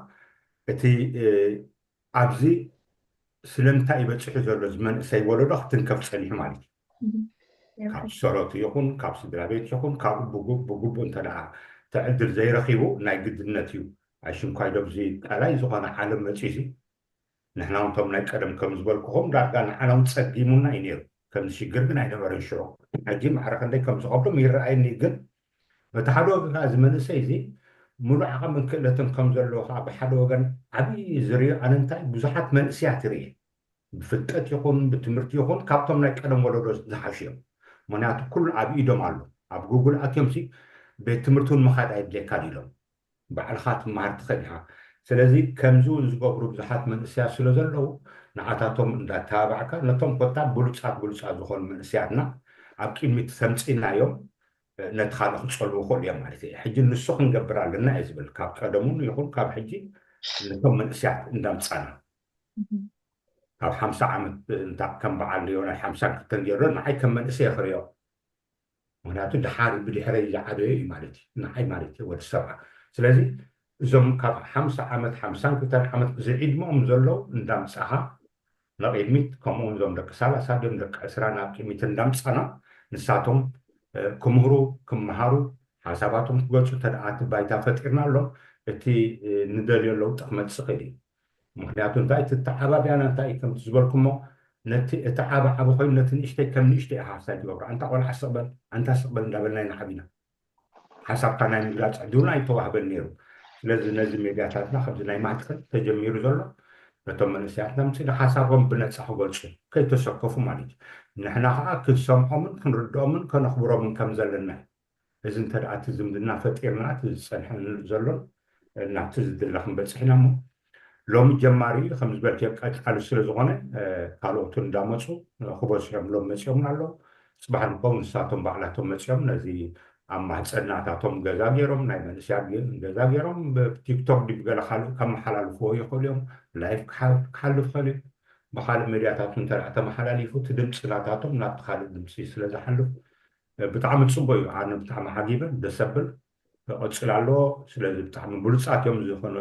እቲ ኣብዚ ስለምንታይ ይበፅሑ ዘሎ ዝመንእሰይ ወለዶ ክትንከፍ ፀኒሑ ማለት እዩ። ካብ ሰረቱ ይኹን ካብ ስድራ ቤት ይኹን ካብኡ ብጉ- ብግቡእ እንተ ደኣ እቲ ዕድል ዘይረኺቡ ናይ ግድነት እዩ። ኣሽንኳይ ዶብዚ ካልኣይ ዝኾነ ዓለም መፂሲ ንሕና እውን እቶም ናይ ቀደም ከም ዝበልኩኹም ዳርጋ ንዓና እውን ፀጊሙና እዩ ነይሩ። ከምዚ ሽግር ግን ኣይነበረን ሽዑ። ሕጂ ማዕረ ክንደይ ከም ዝኸብዶም ይረኣየኒ። ግን በቲ ሓደ ወገን ከዓ እዚ መንእሰይ እዚ ሙሉእ ዓቐምን ክእለትን ከም ዘለዎ ከዓ ብሓደ ወገን ዓብዪ ዝሪኦ ኣነ እንታይ ብዙሓት መንእሰያት ይርኢ ብፍልጠት ይኹን ብትምህርቲ ይኹን ካብቶም ናይ ቀደም ወለዶ ዝሓሹ እዮም። ምክንያቱ ኩሉ ኣብ ኢዶም ኣሎ። ኣብ ጉግል ኣትዮም ሲ ቤት ትምህርቲ እውን ምኻድ ኣይድልየካን ኢሎም ባዕልኻ ትመሃር ትኽእል ኢኻ። ስለዚ ከምዚ እውን ዝገብሩ ብዙሓት መንእሰያት ስለ ዘለዉ ንዓታቶም እንዳተባባዕካ ነቶም ኮታ ብሉፃት ብሉፃት ዝኾኑ መንእሰያትና ኣብ ቅድሚት ተምፂናዮም ነቲ ካልእ ክፀልዉ ይኽእሉ እዮም ማለት እዩ። ሕጂ ንሱ ክንገብር ኣለና እየ ዝብል ካብ ቀደሙ ይኹን ካብ ሕጂ ነቶም መንእሰያት እንዳምፃና ካብ ሓምሳ ዓመት እንታ ከም በዓል ዮናይ ሓምሳ ክልተን ገይሩ ንዓይ ከም መንእሰይ ክሪኦ ምክንያቱ ድሓር ብድሕረይ ዝዓበየ እዩ ማለት እዩ ንዓይ ማለት እዩ ወዲ ሰብዓ ስለዚ እዞም ካብ ሓምሳ ዓመት ሓምሳን ክልተን ዓመት ዝዕድሞም ዘለዉ እንዳምፃኻ ንቕድሚት ከምኡውን እዞም ደቂ ሰላሳ ድም ደቂ ዕስራ ናብ ቅድሚት እንዳምፃና ንሳቶም ክምህሩ ክመሃሩ ሓሳባቶም ክገልፁ ተደኣ እቲ ባይታ ፈጢርና ኣሎ እቲ ንደልዮ ለውጢ ክመፅእ ክእል እዩ ምክንያቱ እንታይ እቲ ተዓባብያና እንታይ ከምቲ ዝበልኩሞ ነቲ እቲ ዓብ ዓብ ኮይኑ ነቲ ንእሽተይ ከም ንእሽተይ ሓሳብ ይገብሩ ኣንታ ቆልዓ ስቕበል ኣንታ ስቕበል እንዳበልና ኢና ዓቢና ሓሳብካ ናይ ምግላፅ ዕድል ኣይተዋህበን ነይሩ ስለዚ ነዚ ሜድያታትና ከምዚ ናይ ማሕፀን ተጀሚሩ ዘሎ ነቶም መንእሰያትና ምፅኢና ሓሳቦም ብነፃ ክገልፁ ከይተሰከፉ ማለት እዩ ንሕና ከዓ ክንሰምዖምን ክንርድኦምን ከነኽብሮምን ከም ዘለና እዩ እዚ እንተ እቲ ዝምድና ፈጢርና እቲ ዝፀንሐ ንርኢ ዘሎን ናብቲ ዝድለ ክንበፅሕ ኢና እሞ ሎሚ ጀማሪ እዩ ከም ዝበልክዮ ቀፃሊ ስለ ዝኾነ ካልኦቱ እንዳመፁ ክበዝሑ እዮም ሎም መፂኦምና ኣለዉ ፅባሕ ንኮም ንሳቶም ባዕላቶም መፂኦም ነዚ ኣብ ማህፀናታቶም ገዛ ገይሮም ናይ መንእስያት ገዛ ገይሮም ብቲክቶክ ድብ ገለ ካልእ ከመሓላልፍዎ ይኽእሉ እዮም ላይፍ ክሓልፍ ክኽእል እዩ ብካልእ ሜድያታት እንተ ተመሓላሊፉ እቲ ድምፂ ናታቶም ናብቲ ካልእ ድምፂ ስለ ዝሓልፍ ብጣዕሚ ፅቡቅ እዩ ኣነ ብጣዕሚ ዓጊበ ደሰብል ይቐፅል ኣለዎ ስለዚ ብጣዕሚ ብሉፃት እዮም ዝኾኑ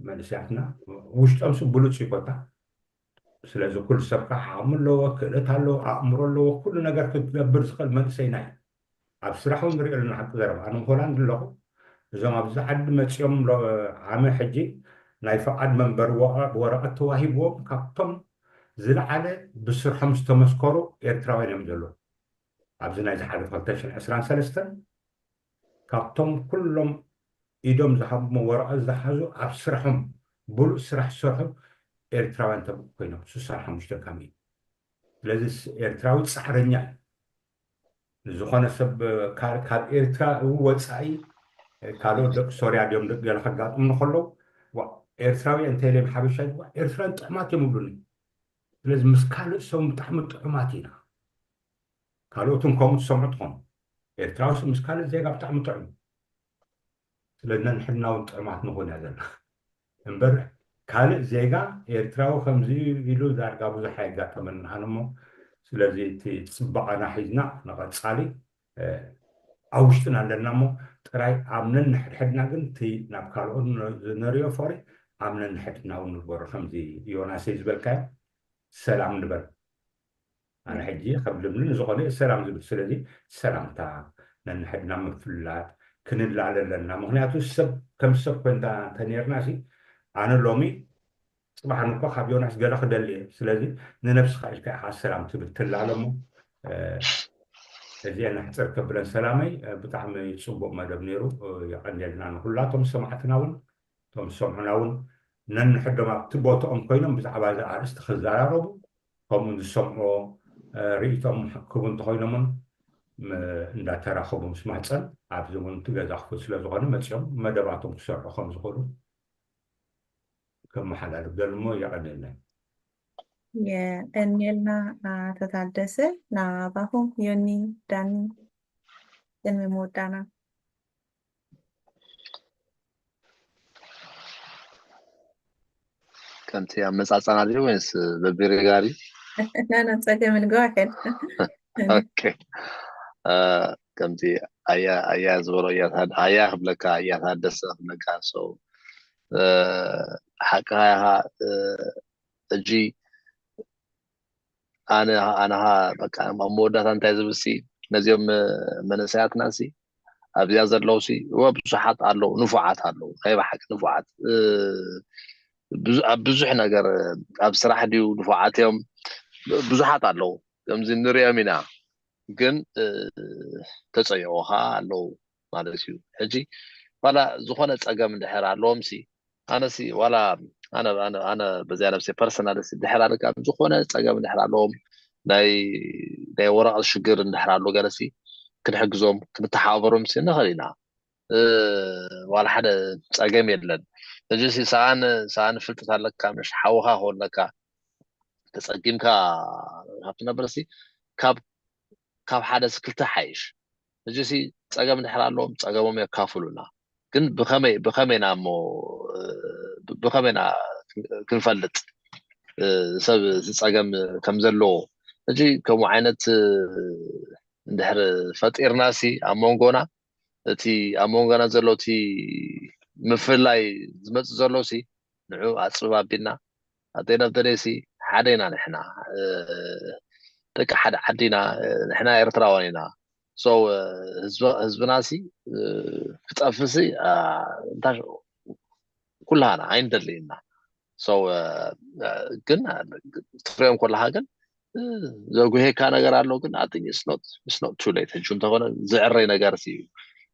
መንእስያትና ውሽጦም ስ ብሉፅ ይኮታ ስለዚ ኩሉ ሰብ ከዓ ዓቕሚ ኣለዎ ክእለት ኣለዎ ኣእምሮ ኣለዎ ኩሉ ነገር ክትገብር ዝኽእል መንእሰይና እዩ ኣብ ስራሕ እውን ንሪኦ ኣለና ሓቂ ዘረባ ኣነ ሆላንድ ኣለኹ እዞም ኣብዚ ዓዲ መፂኦም ዓመ ሕጂ ናይ ፈቓድ መንበሪ ወረቐት ተዋሂብዎም ካብቶም ዝለዓለ ብስርሖም ዝተመስከሩ ኤርትራውያን እዮም ዘለዉ ኣብዚ ናይ ዝሓለፈ ክልተ ሽሕን ዕስራን ሰለስተን ካብቶም ኩሎም ኢዶም ዝሃብሞ ወረቐት ዝሓዙ ኣብ ስርሖም ብሉእ ስራሕ ዝሰርሑ ኤርትራውያን ተብኡ ኮይኖም ስሳ ሓሙሽተ ካብ ሚእቲ ስለዚ ኤርትራዊ ፃዕረኛ እዩ ዝኾነ ሰብ ካብ ኤርትራ ወፃኢ ካልኦት ደቂ ሶርያ ድዮም ገለ ከጋጥሙኒ ከለዉ ኤርትራዊ እንተ ኢለ ሓበሻ ኤርትራን ጥዑማት እዮም ይብሉኒ ስለዚ ምስ ካልእ ሰው ብጣዕሚ ጥዑማት ኢና ካልኦትን ከምኡ ትሰምዑ ትኾኑ ኤርትራውስ ምስ ካልእ ዜጋ ብጣዕሚ ጥዑም ስለ ነንሕድና እውን ጥዑማት ንኾን እያ ዘለና እምበር ካልእ ዜጋ ኤርትራዊ ከምዚ ኢሉ ዳርጋ ብዙሕ ኣየጋጠመን ኣነ እሞ ስለዚ እቲ ፅባቐና ሒዝና ንቐፃሊ ኣብ ውሽጥና ኣለና እሞ ጥራይ ኣብ ነንሕድሕድና ግን እቲ ናብ ካልኦት ዝነሪኦ ፍቕሪ ኣብ ነንሕድሕድና እውን ንግበሮ ከምዚ ዮናሰይ ዝበልካዮ ሰላም ንበል ኣነ ሕጂ ከም ልምዲ ንዝኾነ ሰላም ዝብል ስለዚ ሰላምታ ነንሕድና ምፍላጥ ክንላለ ኣለና ምክንያቱ ሰብ ከም ሰብ ኮይንካ እንተነርና ሲ ኣነ ሎሚ ፅባሕ ንኮ ካብ ዮናስ ገለ ክደሊ እየ ስለዚ ንነብስካ ኢልካ ኢካ ሰላም ትብል ትላለ እሞ እዚአ ንሕፅር ከብለን ሰላመይ ብጣዕሚ ፅቡቅ መደብ ነይሩ የቀንየልና ንኩላቶም ሰማዕትና እውን እቶም ዝሰምዑና እውን ነንሕዶም ኣብቲ ቦትኦም ኮይኖም ብዛዕባ እዚ ኣርእስቲ ክዘራረቡ ከምኡ ዝሰምዑ ርእይቶም ክቡ እንተኮይኖምን እንዳተራኸቡ ምስ ማህፀን ኣብዚ እውን እቲ ገዛ ክፉት ስለ ዝኾነ መፂኦም መደባቶም ክሰርሑ ከም ዝኽእሉ ከመሓላልፍ ደልሞ የቐንየልና የቐንየልና ኣቶ ታደሰ ናባኹም ዮኒ ዳኒ ቅድሚ ምውዳና ከምቲ ኣመፃፅኣና ድዩ ወይስ በቢሪጋ ድዩ ናና ፀገምን go ahead ኦኬ ከምቲ ኣያ ኣያ ዝበሎ ኣያ ክብለካ ኣያ ታደሰ ክብለካ ሰው ሓቅኻ ኢኻ ሕጂ ኣነ ኣነኻ በቃ ኣብ መወዳእታ እንታይ ዝብልሲ ነዚኦም መንእሰያትና ሲ ኣብዚኣ ዘለዉ ሲ እወ ብዙሓት ኣለዉ፣ ንፉዓት ኣለዉ፣ ናይ ብሓቂ ንፉዓት ኣብ ብዙሕ ነገር፣ ኣብ ስራሕ ድዩ ንፉዓት እዮም፣ ብዙሓት ኣለዉ፣ ከምዚ ንሪኦም ኢና። ግን ተፀየቑ ከዓ ኣለዉ ማለት እዩ። ሕጂ ዋላ ዝኾነ ፀገም እንድሕር ኣለዎም ሲ ኣነሲ ዋላ ኣነ ኣነ ኣነ በዚያ ነብሰይ ፐርሰናል ሲ ድሕር ኣነ ካብ ዝኾነ ፀገም እንድሕር ኣለዎም ናይ ናይ ወረቐት ሽግር እንድሕር ኣሎ ገለሲ ክንሕግዞም ክንተሓባበሮም ሲ ንኽእል ኢና። ዋላ ሓደ ፀገም የለን። እዚ ሲ ሰኣን ሰኣን ፍልጠት ኣለካ ምሽ ሓውኻ ከለካ ተፀጊምካ ካብ ትነብር ሲ ካብ ካብ ሓደ ሲ ክልተ ሓይሽ። እዚ ሲ ፀገም እንድሕር ኣለዎም ፀገሞም የካፍሉና። ግን ብኸመይ ብኸመይ ኢና እሞ ብኸመይ ኢና ክንፈልጥ ሰብ ዝፀገም ከም ዘለዎ? እዚ ከምኡ ዓይነት እንድሕር ፈጢርና ሲ ኣብ መንጎና እቲ ኣብ መንጎና ዘሎ እቲ ምፍላይ ዝመፅእ ዘሎ ሲ ንዑ ኣፅብብ ኣቢልና ኣደይ ናብ ደደይ ሲ ሓደ ኢና ንሕና ደቂ ሓደ ዓዲ ኢና ንሕና ኤርትራውያን ኢና። So ህዝብና ሲ ክጠፍእ ሲ እንታይ ኩላና ኣይንደሊ ኢና። So ግን ትሪኦም ከለካ ግን ዘጉሄካ ነገር ኣሎ ግን I think it's not it's not too late። ሕጂ እንተኾነ ዝዕረይ ነገር እዩ።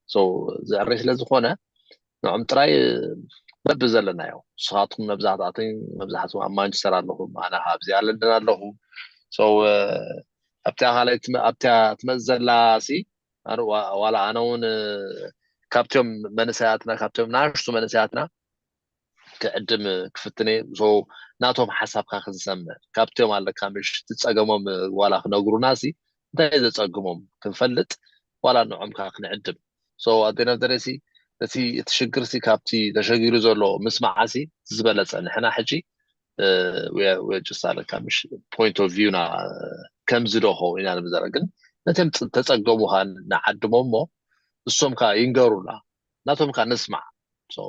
So ዝዕረይ ስለ ዝኾነ ንዕም ጥራይ በቢ ዘለናዮ ንስኻትኩም መብዛሕትኣትን መብዛሕትኩም ኣብ ማንቸስተር ኣለኹም፣ ኣነ ኣብዚ ኣለንደን ኣለኹ። So ኣብቲያ ካልኣይ ኣብቲያ ትመፅ ዘላ ሲ ዋላ ኣነ እውን ካብቶም መንእሰያትና ካብቶም ናሽቱ መንእሰያትና ክዕድም ክፍትን እየ። ናቶም ሓሳብካ ክንሰምዕ ካብቶም ኣለካ ምሽ ትፀገሞም ዋላ ክነግሩና ሲ እንታይ ዘፀግሞም ክንፈልጥ ዋላ ንዖምካ ክንዕድም። So ኣደና ደረሲ እቲ እቲ ሽግር ሲ ካብቲ ተሸጊሩ ዘሎ ምስማዓ ሲ ዝበለፀ ንሕና ሕጂ ጅስ ኣለካ ምሽ point of view ና ከምዚ ዶ ኸው ኢና ንምዘረ ግን ነቶም ተፀገሙካ ንዓድሞ እሞ እሶም ካ ይንገሩና ናቶም ካ ንስማዕ። So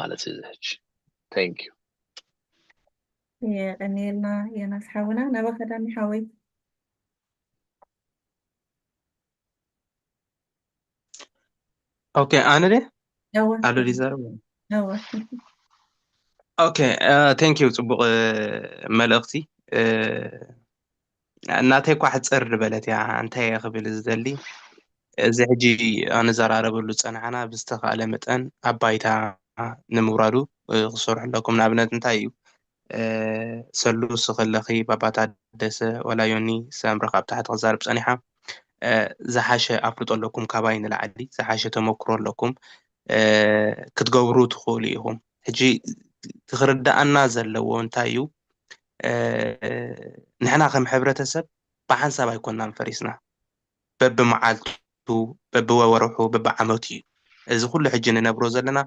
ማለት እዩ ሕጂ። Thank you። የቀኒየልና የናስ ሓውና። ናብ ኣካዳሚ ሓወይ። ኦኬ ኣነ ደ ኣሉ ዲዘር ኦኬ thank you ጽቡቅ መልእኽቲ። እናተይ እኳ ሕፅር ዝበለት እያ። እንታይ እየ ክብል ዝደሊ፣ እዚ ሕጂ ኣንዘራረበሉ ዝፀናሕና ብዝተኻእለ መጠን ኣብ ባይታ ንምውራዱ ክሰርሑ ኣለኩም። ንኣብነት እንታይ እዩ ሰሉ ስኽለኺ ባባታ ደሰ ወላ ዮኒ ሰምሪ ካብ ታሕቲ ክዛርብ ፀኒሓ። ዝሓሸ ኣፍልጦ ኣለኩም፣ ካባይ ንላዕሊ ዝሓሸ ተመክሮ ኣለኩም፣ ክትገብሩ ትኽእሉ ኢኹም። ሕጂ ክርዳኣና ዘለዎ እንታይ እዩ፣ ንሕና ከም ሕብረተሰብ ብሓንሳብ ኣይኮናን ፈሪስና፣ በብመዓልቱ በብወርሑ በብዓመቱ እዩ። እዚ ኩሉ ሕጂ ንነብሮ ዘለና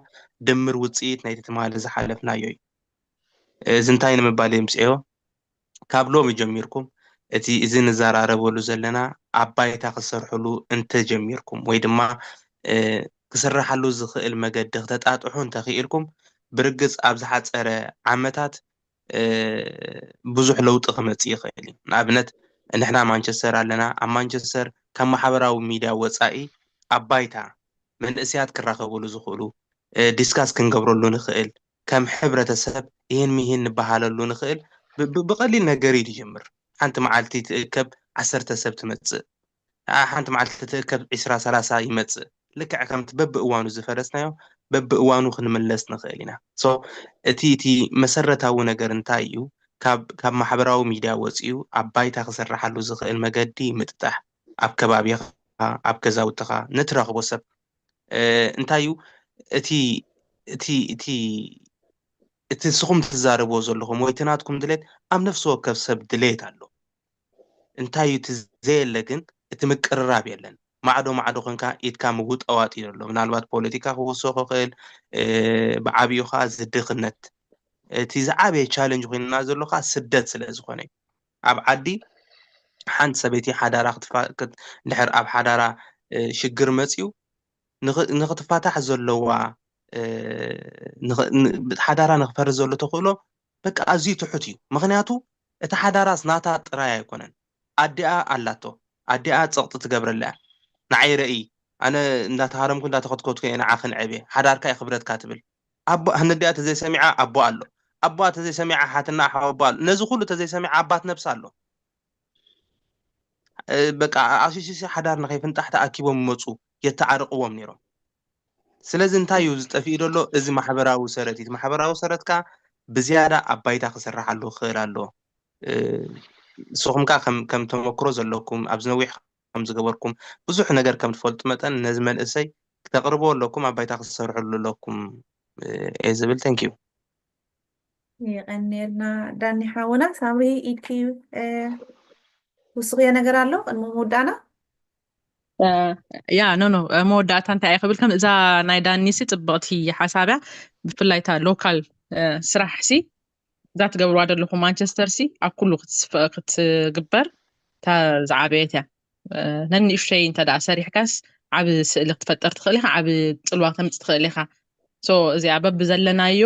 ድምር ውፅኢት ናይቲ ትማሊ ዝሓለፍናዮ እዩ። እዚ እንታይ ንምባል የምፅኦ፣ ካብ ሎሚ ጀሚርኩም እቲ እዚ ንዘራረበሉ ዘለና ኣብ ባይታ ክሰርሕሉ እንተጀሚርኩም ወይ ድማ ክስራሓሉ ዝኽእል መገዲ ክተጣጥሑ እንተኽኢልኩም ብርግፅ ኣብ ዝሓፀረ ዓመታት ብዙሕ ለውጢ ክመፅእ ይኽእል እዩ። ንኣብነት ንሕና ማንቸስተር ኣለና። ኣብ ማንቸስተር ካብ ማሕበራዊ ሚድያ ወፃኢ ኣብ ባይታ መንእስያት ክራኸብሉ ዝኽእሉ ዲስካስ ክንገብረሉ ንኽእል ከም ሕብረተሰብ ይህን ሚህን ንበሃለሉ ንኽእል ብቐሊል ነገር እዩ ዝጀምር። ሓንቲ መዓልቲ ትእከብ ዓሰርተ ሰብ ትመፅእ፣ ሓንቲ መዓልቲ ትእከብ ዒስራ ሰላሳ ይመፅእ። ልክዕ ከምቲ በብእዋኑ ዝፈረስናዮ በብእዋኑ ክንምለስ ንኽእል ኢና። So እቲ እቲ መሰረታዊ ነገር እንታይ እዩ? ካብ ካብ ማሕበራዊ ሚድያ ወፂኡ ኣብ ባይታ ክስርሓሉ ዝኽእል መገዲ ምጥጣሕ፣ ኣብ ከባቢኻ፣ ኣብ ገዛውትኻ ንትረኽቦ ሰብ እንታይ እዩ እቲ እቲ እቲ እቲ ንስኹም ትዛረብዎ ዘለኹም ወይ እቲ ናትኩም ድሌት ኣብ ነፍሲ ወከፍ ሰብ ድሌት ኣሎ። እንታይ እዩ እቲ ዘየለ ግን እቲ ምቅርራብ የለን። ማዕዶ ማዕዶ ኮንካ ኢድካ ምውጣዋጥ እዩ ዘሎ። ምናልባት ፖለቲካ ክውስኾ ክእል ብዓብዩ ከዓ ዝድኽነት እቲ ዝዓበየ ቻለንጅ ኮይንና ዘሎ ከዓ ስደት ስለ ዝኾነ እዩ። ኣብ ዓዲ ሓንቲ ሰበይቲ ሓዳራ ክትድሕር ኣብ ሓዳራ ሽግር መፅዩ ንኽትፋታሕ ዘለዋ ሓዳራ ንክፈርስ ዘሎ ተኽእሎ በቃ ኣዝዩ ትሑት እዩ። ምክንያቱ እቲ ሓዳራስ ናታ ጥራይ ኣይኮነን። ኣዲኣ ኣላቶ። ኣዲኣ ጸቕጢ ትገብረላ እያ። ንዓይ ረእይ፣ ኣነ እንዳተሃረምኩ እንዳተኸትከትኩ እየ ንዓኽን ዕብየ። ሓዳርካ እዩ ክብረትካ ትብል። ኣቦ፣ ነዲኣ ተዘይሰሚዓ ኣቦ ኣሎ። ኣቦኣ ተዘይሰሚዓ ሓትና ኣሓው ኣቦ ኣሎ። ነዚ ኩሉ ተዘይሰሚዓ ኣባት ነብሲ ኣሎ። እ፣ በቃ ኣሲሲሲ ሓዳር ንኸይፍንጣሕ ተኣኪቦም ይመፁ፣ የተዓርቕዎም ነይሮም። ስለዚ እንታይ እዩ ዝጠፍኢ ዘሎ? እዚ ማሕበራዊ ሰረት እዩ። ማሕበራዊ ሰረትካ ብዝያዳ ኣብ ባይታ ክስርሓሉ ክኽእል ኣለዎ። እ፣ ንስኹም ከ ከም ከም ተመክሮ ዘለኩም፣ ኣብዚ ነዊሕ ከም ዝገበርኩም፣ ብዙሕ ነገር ከም ትፈልጡ መጠን ነዚ መንእሰይ ክተቕርብዎ ኣለኩም፣ ኣብ ባይታ ክትሰርሕሉ ኣለኩም፣ እ፣ እየ ዝብል። Thank you። የቐንየልና ዳኒ ሓውና። ሳምሪ፣ ኢድኪ፣ እ፣ ውስኽዮ ነገር ኣሎ ቅድሚ ምውዳእና? እ፣ ያ፣ ኖ፣ ኖ፣ እ፣ መወዳእታ እንታይ እየ ክብል፣ ከም እዛ ናይ ዳኒ ሲ ጽብቕቲ ሓሳብ እያ። ብፍላይ እታ ሎካል፣ እ፣ ስራሕ ሲ እዛ ትገብርዋ ዘለኹም ማንቸስተር ሲ ኣብ ኩሉ ክትስፈ-፣ ክትግበር እታ ዝዓበየት እያ። እ፣ ነንእሽተይ እንተ ደኣ ሰሪሕካስ ዓቢ ስእሊ ክትፈጥር ትኽእል ኢኻ፣ ዓቢ ጽልዋ ክተምጽእ ትኽእል ኢኻ። ሶ እዚኣ በብዘለናዮ፣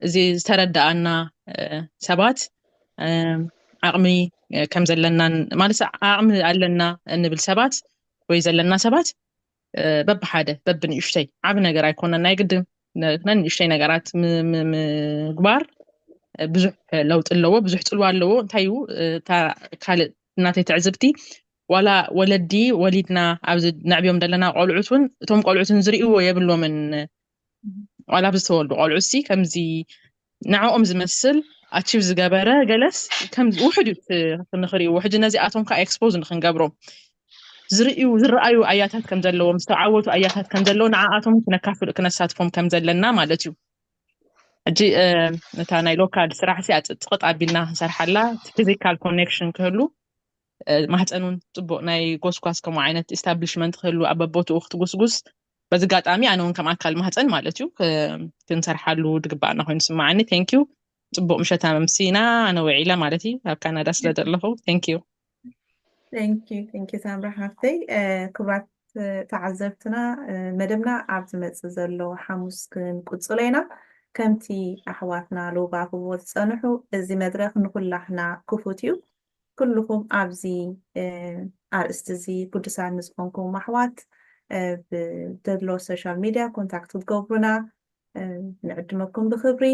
እዚ ዝተረዳኣና፣ እ፣ ሰባት፣ እ፣ ዓቕሚ፣ እ፣ ከም ዘለናን፣ ማለት ዓቕሚ ኣለና እንብል ሰባት ወይ ዘለና ሰባት፣ እ፣ በብሓደ በብንእሽተይ፣ ዓቢ ነገር ኣይኮነን፣ ናይ ግድን ነ-፣ ነንእሽተይ ነገራት ም-፣ ም-፣ ምግባር፣ እ፣ ብዙሕ ለውጢ ኣለዎ፣ ብዙሕ ጽልዋ ኣለዎ። እንታይ እዩ፣ እ፣ እታ ካልእ ናተይ ትዕዝብቲ፣ ዋላ ወለዲ ወሊድና ኣብዚ ነዕብዮም ዘለና ቆልዑት እውን፣ እቶም ቆልዑትን ዝርእይዎ የብሎምን። ዋላ ኣብዚ ዝተወልዱ ቆልዑት ሲ ከምዚ ንዕኦም ዝመስል ኣቺቭ ዝገበረ ገለስ ከም ውሕድ እዩ እቲ ንኽርእይዎ። ሕጂ ነዚኣቶም ከዓ ኤክስፖዝ ንክንገብሮም፣ ዝርእዩ፣ ዝረኣዩ ኣያታት ከም ዘለዎም፣ ዝተዓወቱ ኣያታት ከም ዘለዉ ንዓኣቶም ክነካፍል፣ ክነሳትፎም ከም ዘለና ማለት እዩ። ሕጂ፣ እ፣ እታ ናይ ሎካል ስራሕ ሲ ኣጽ-፣ ጽቕጥ ኣቢልና ክንሰርሓላ፣ እቲ ፊዚካል ኮኔክሽን ክህሉ፣ እ፣ ማህፀን እውን ጽቡቕ ናይ ጎስጓስ ከምኡ ዓይነት ኢስታብሊሽመንት ክህሉ ኣብ በቦትኡ ክትጉስጉስ፣ በዚ ኣጋጣሚ ኣነ እውን ከም ኣካል ማህፀን ማለት እዩ፣ ክ-፣ ክንሰርሓሉ ዝግባኣና ኮይኑ ዝስምዓኒ። ቴንክ ዩ። ጽቡቕ ምሸት ኣምሲና፣ ኣነ ውዒለ ማለት እዩ፣ ኣብ ካናዳ ስለ ዘለኹ። ቴንክ ዩ። Thank you፣ thank you ሳምራ ሓፍተይ። እ፣ ክቡራት፣ እ፣ ተዓዘብትና፣ እ፣ መደብና ኣብ ዝመጽእ ዘሎ ሓሙስ ክንቅጽሎ ኢና። ከምቲ ኣሕዋትና ሎባኽዎ ዝጸንሑ፣ እዚ መድረኽ ንኹላህና ክፉት እዩ። ኩልኹም ኣብዚ፣ እ፣ ኣርእስቲ እዚ ግዱሳት ንዝኾንኩም ኣሕዋት፣ እ፣ ብደሎ ሶሻል ሚድያ ኮንታክት ክትገብሩና፣ እ፣ ንዕድመኩም ብኽብሪ።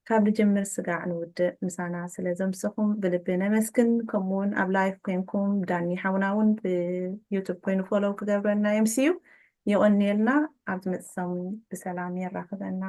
ካብ ንጅምር ስጋዕ ንውድእ። ምሳና ስለ ዘምሰኹም ብልቢ ነመስግን። ከምኡውን ኣብ ላይፍ ኮይንኩም ዳኒ ሓውና እውን ብዩቱብ ኮይኑ ፎሎው ክገብረና የምስዩ። የቐንየልና። ኣብ ዝመጽእ ሰሙን ብሰላም የራኽበና።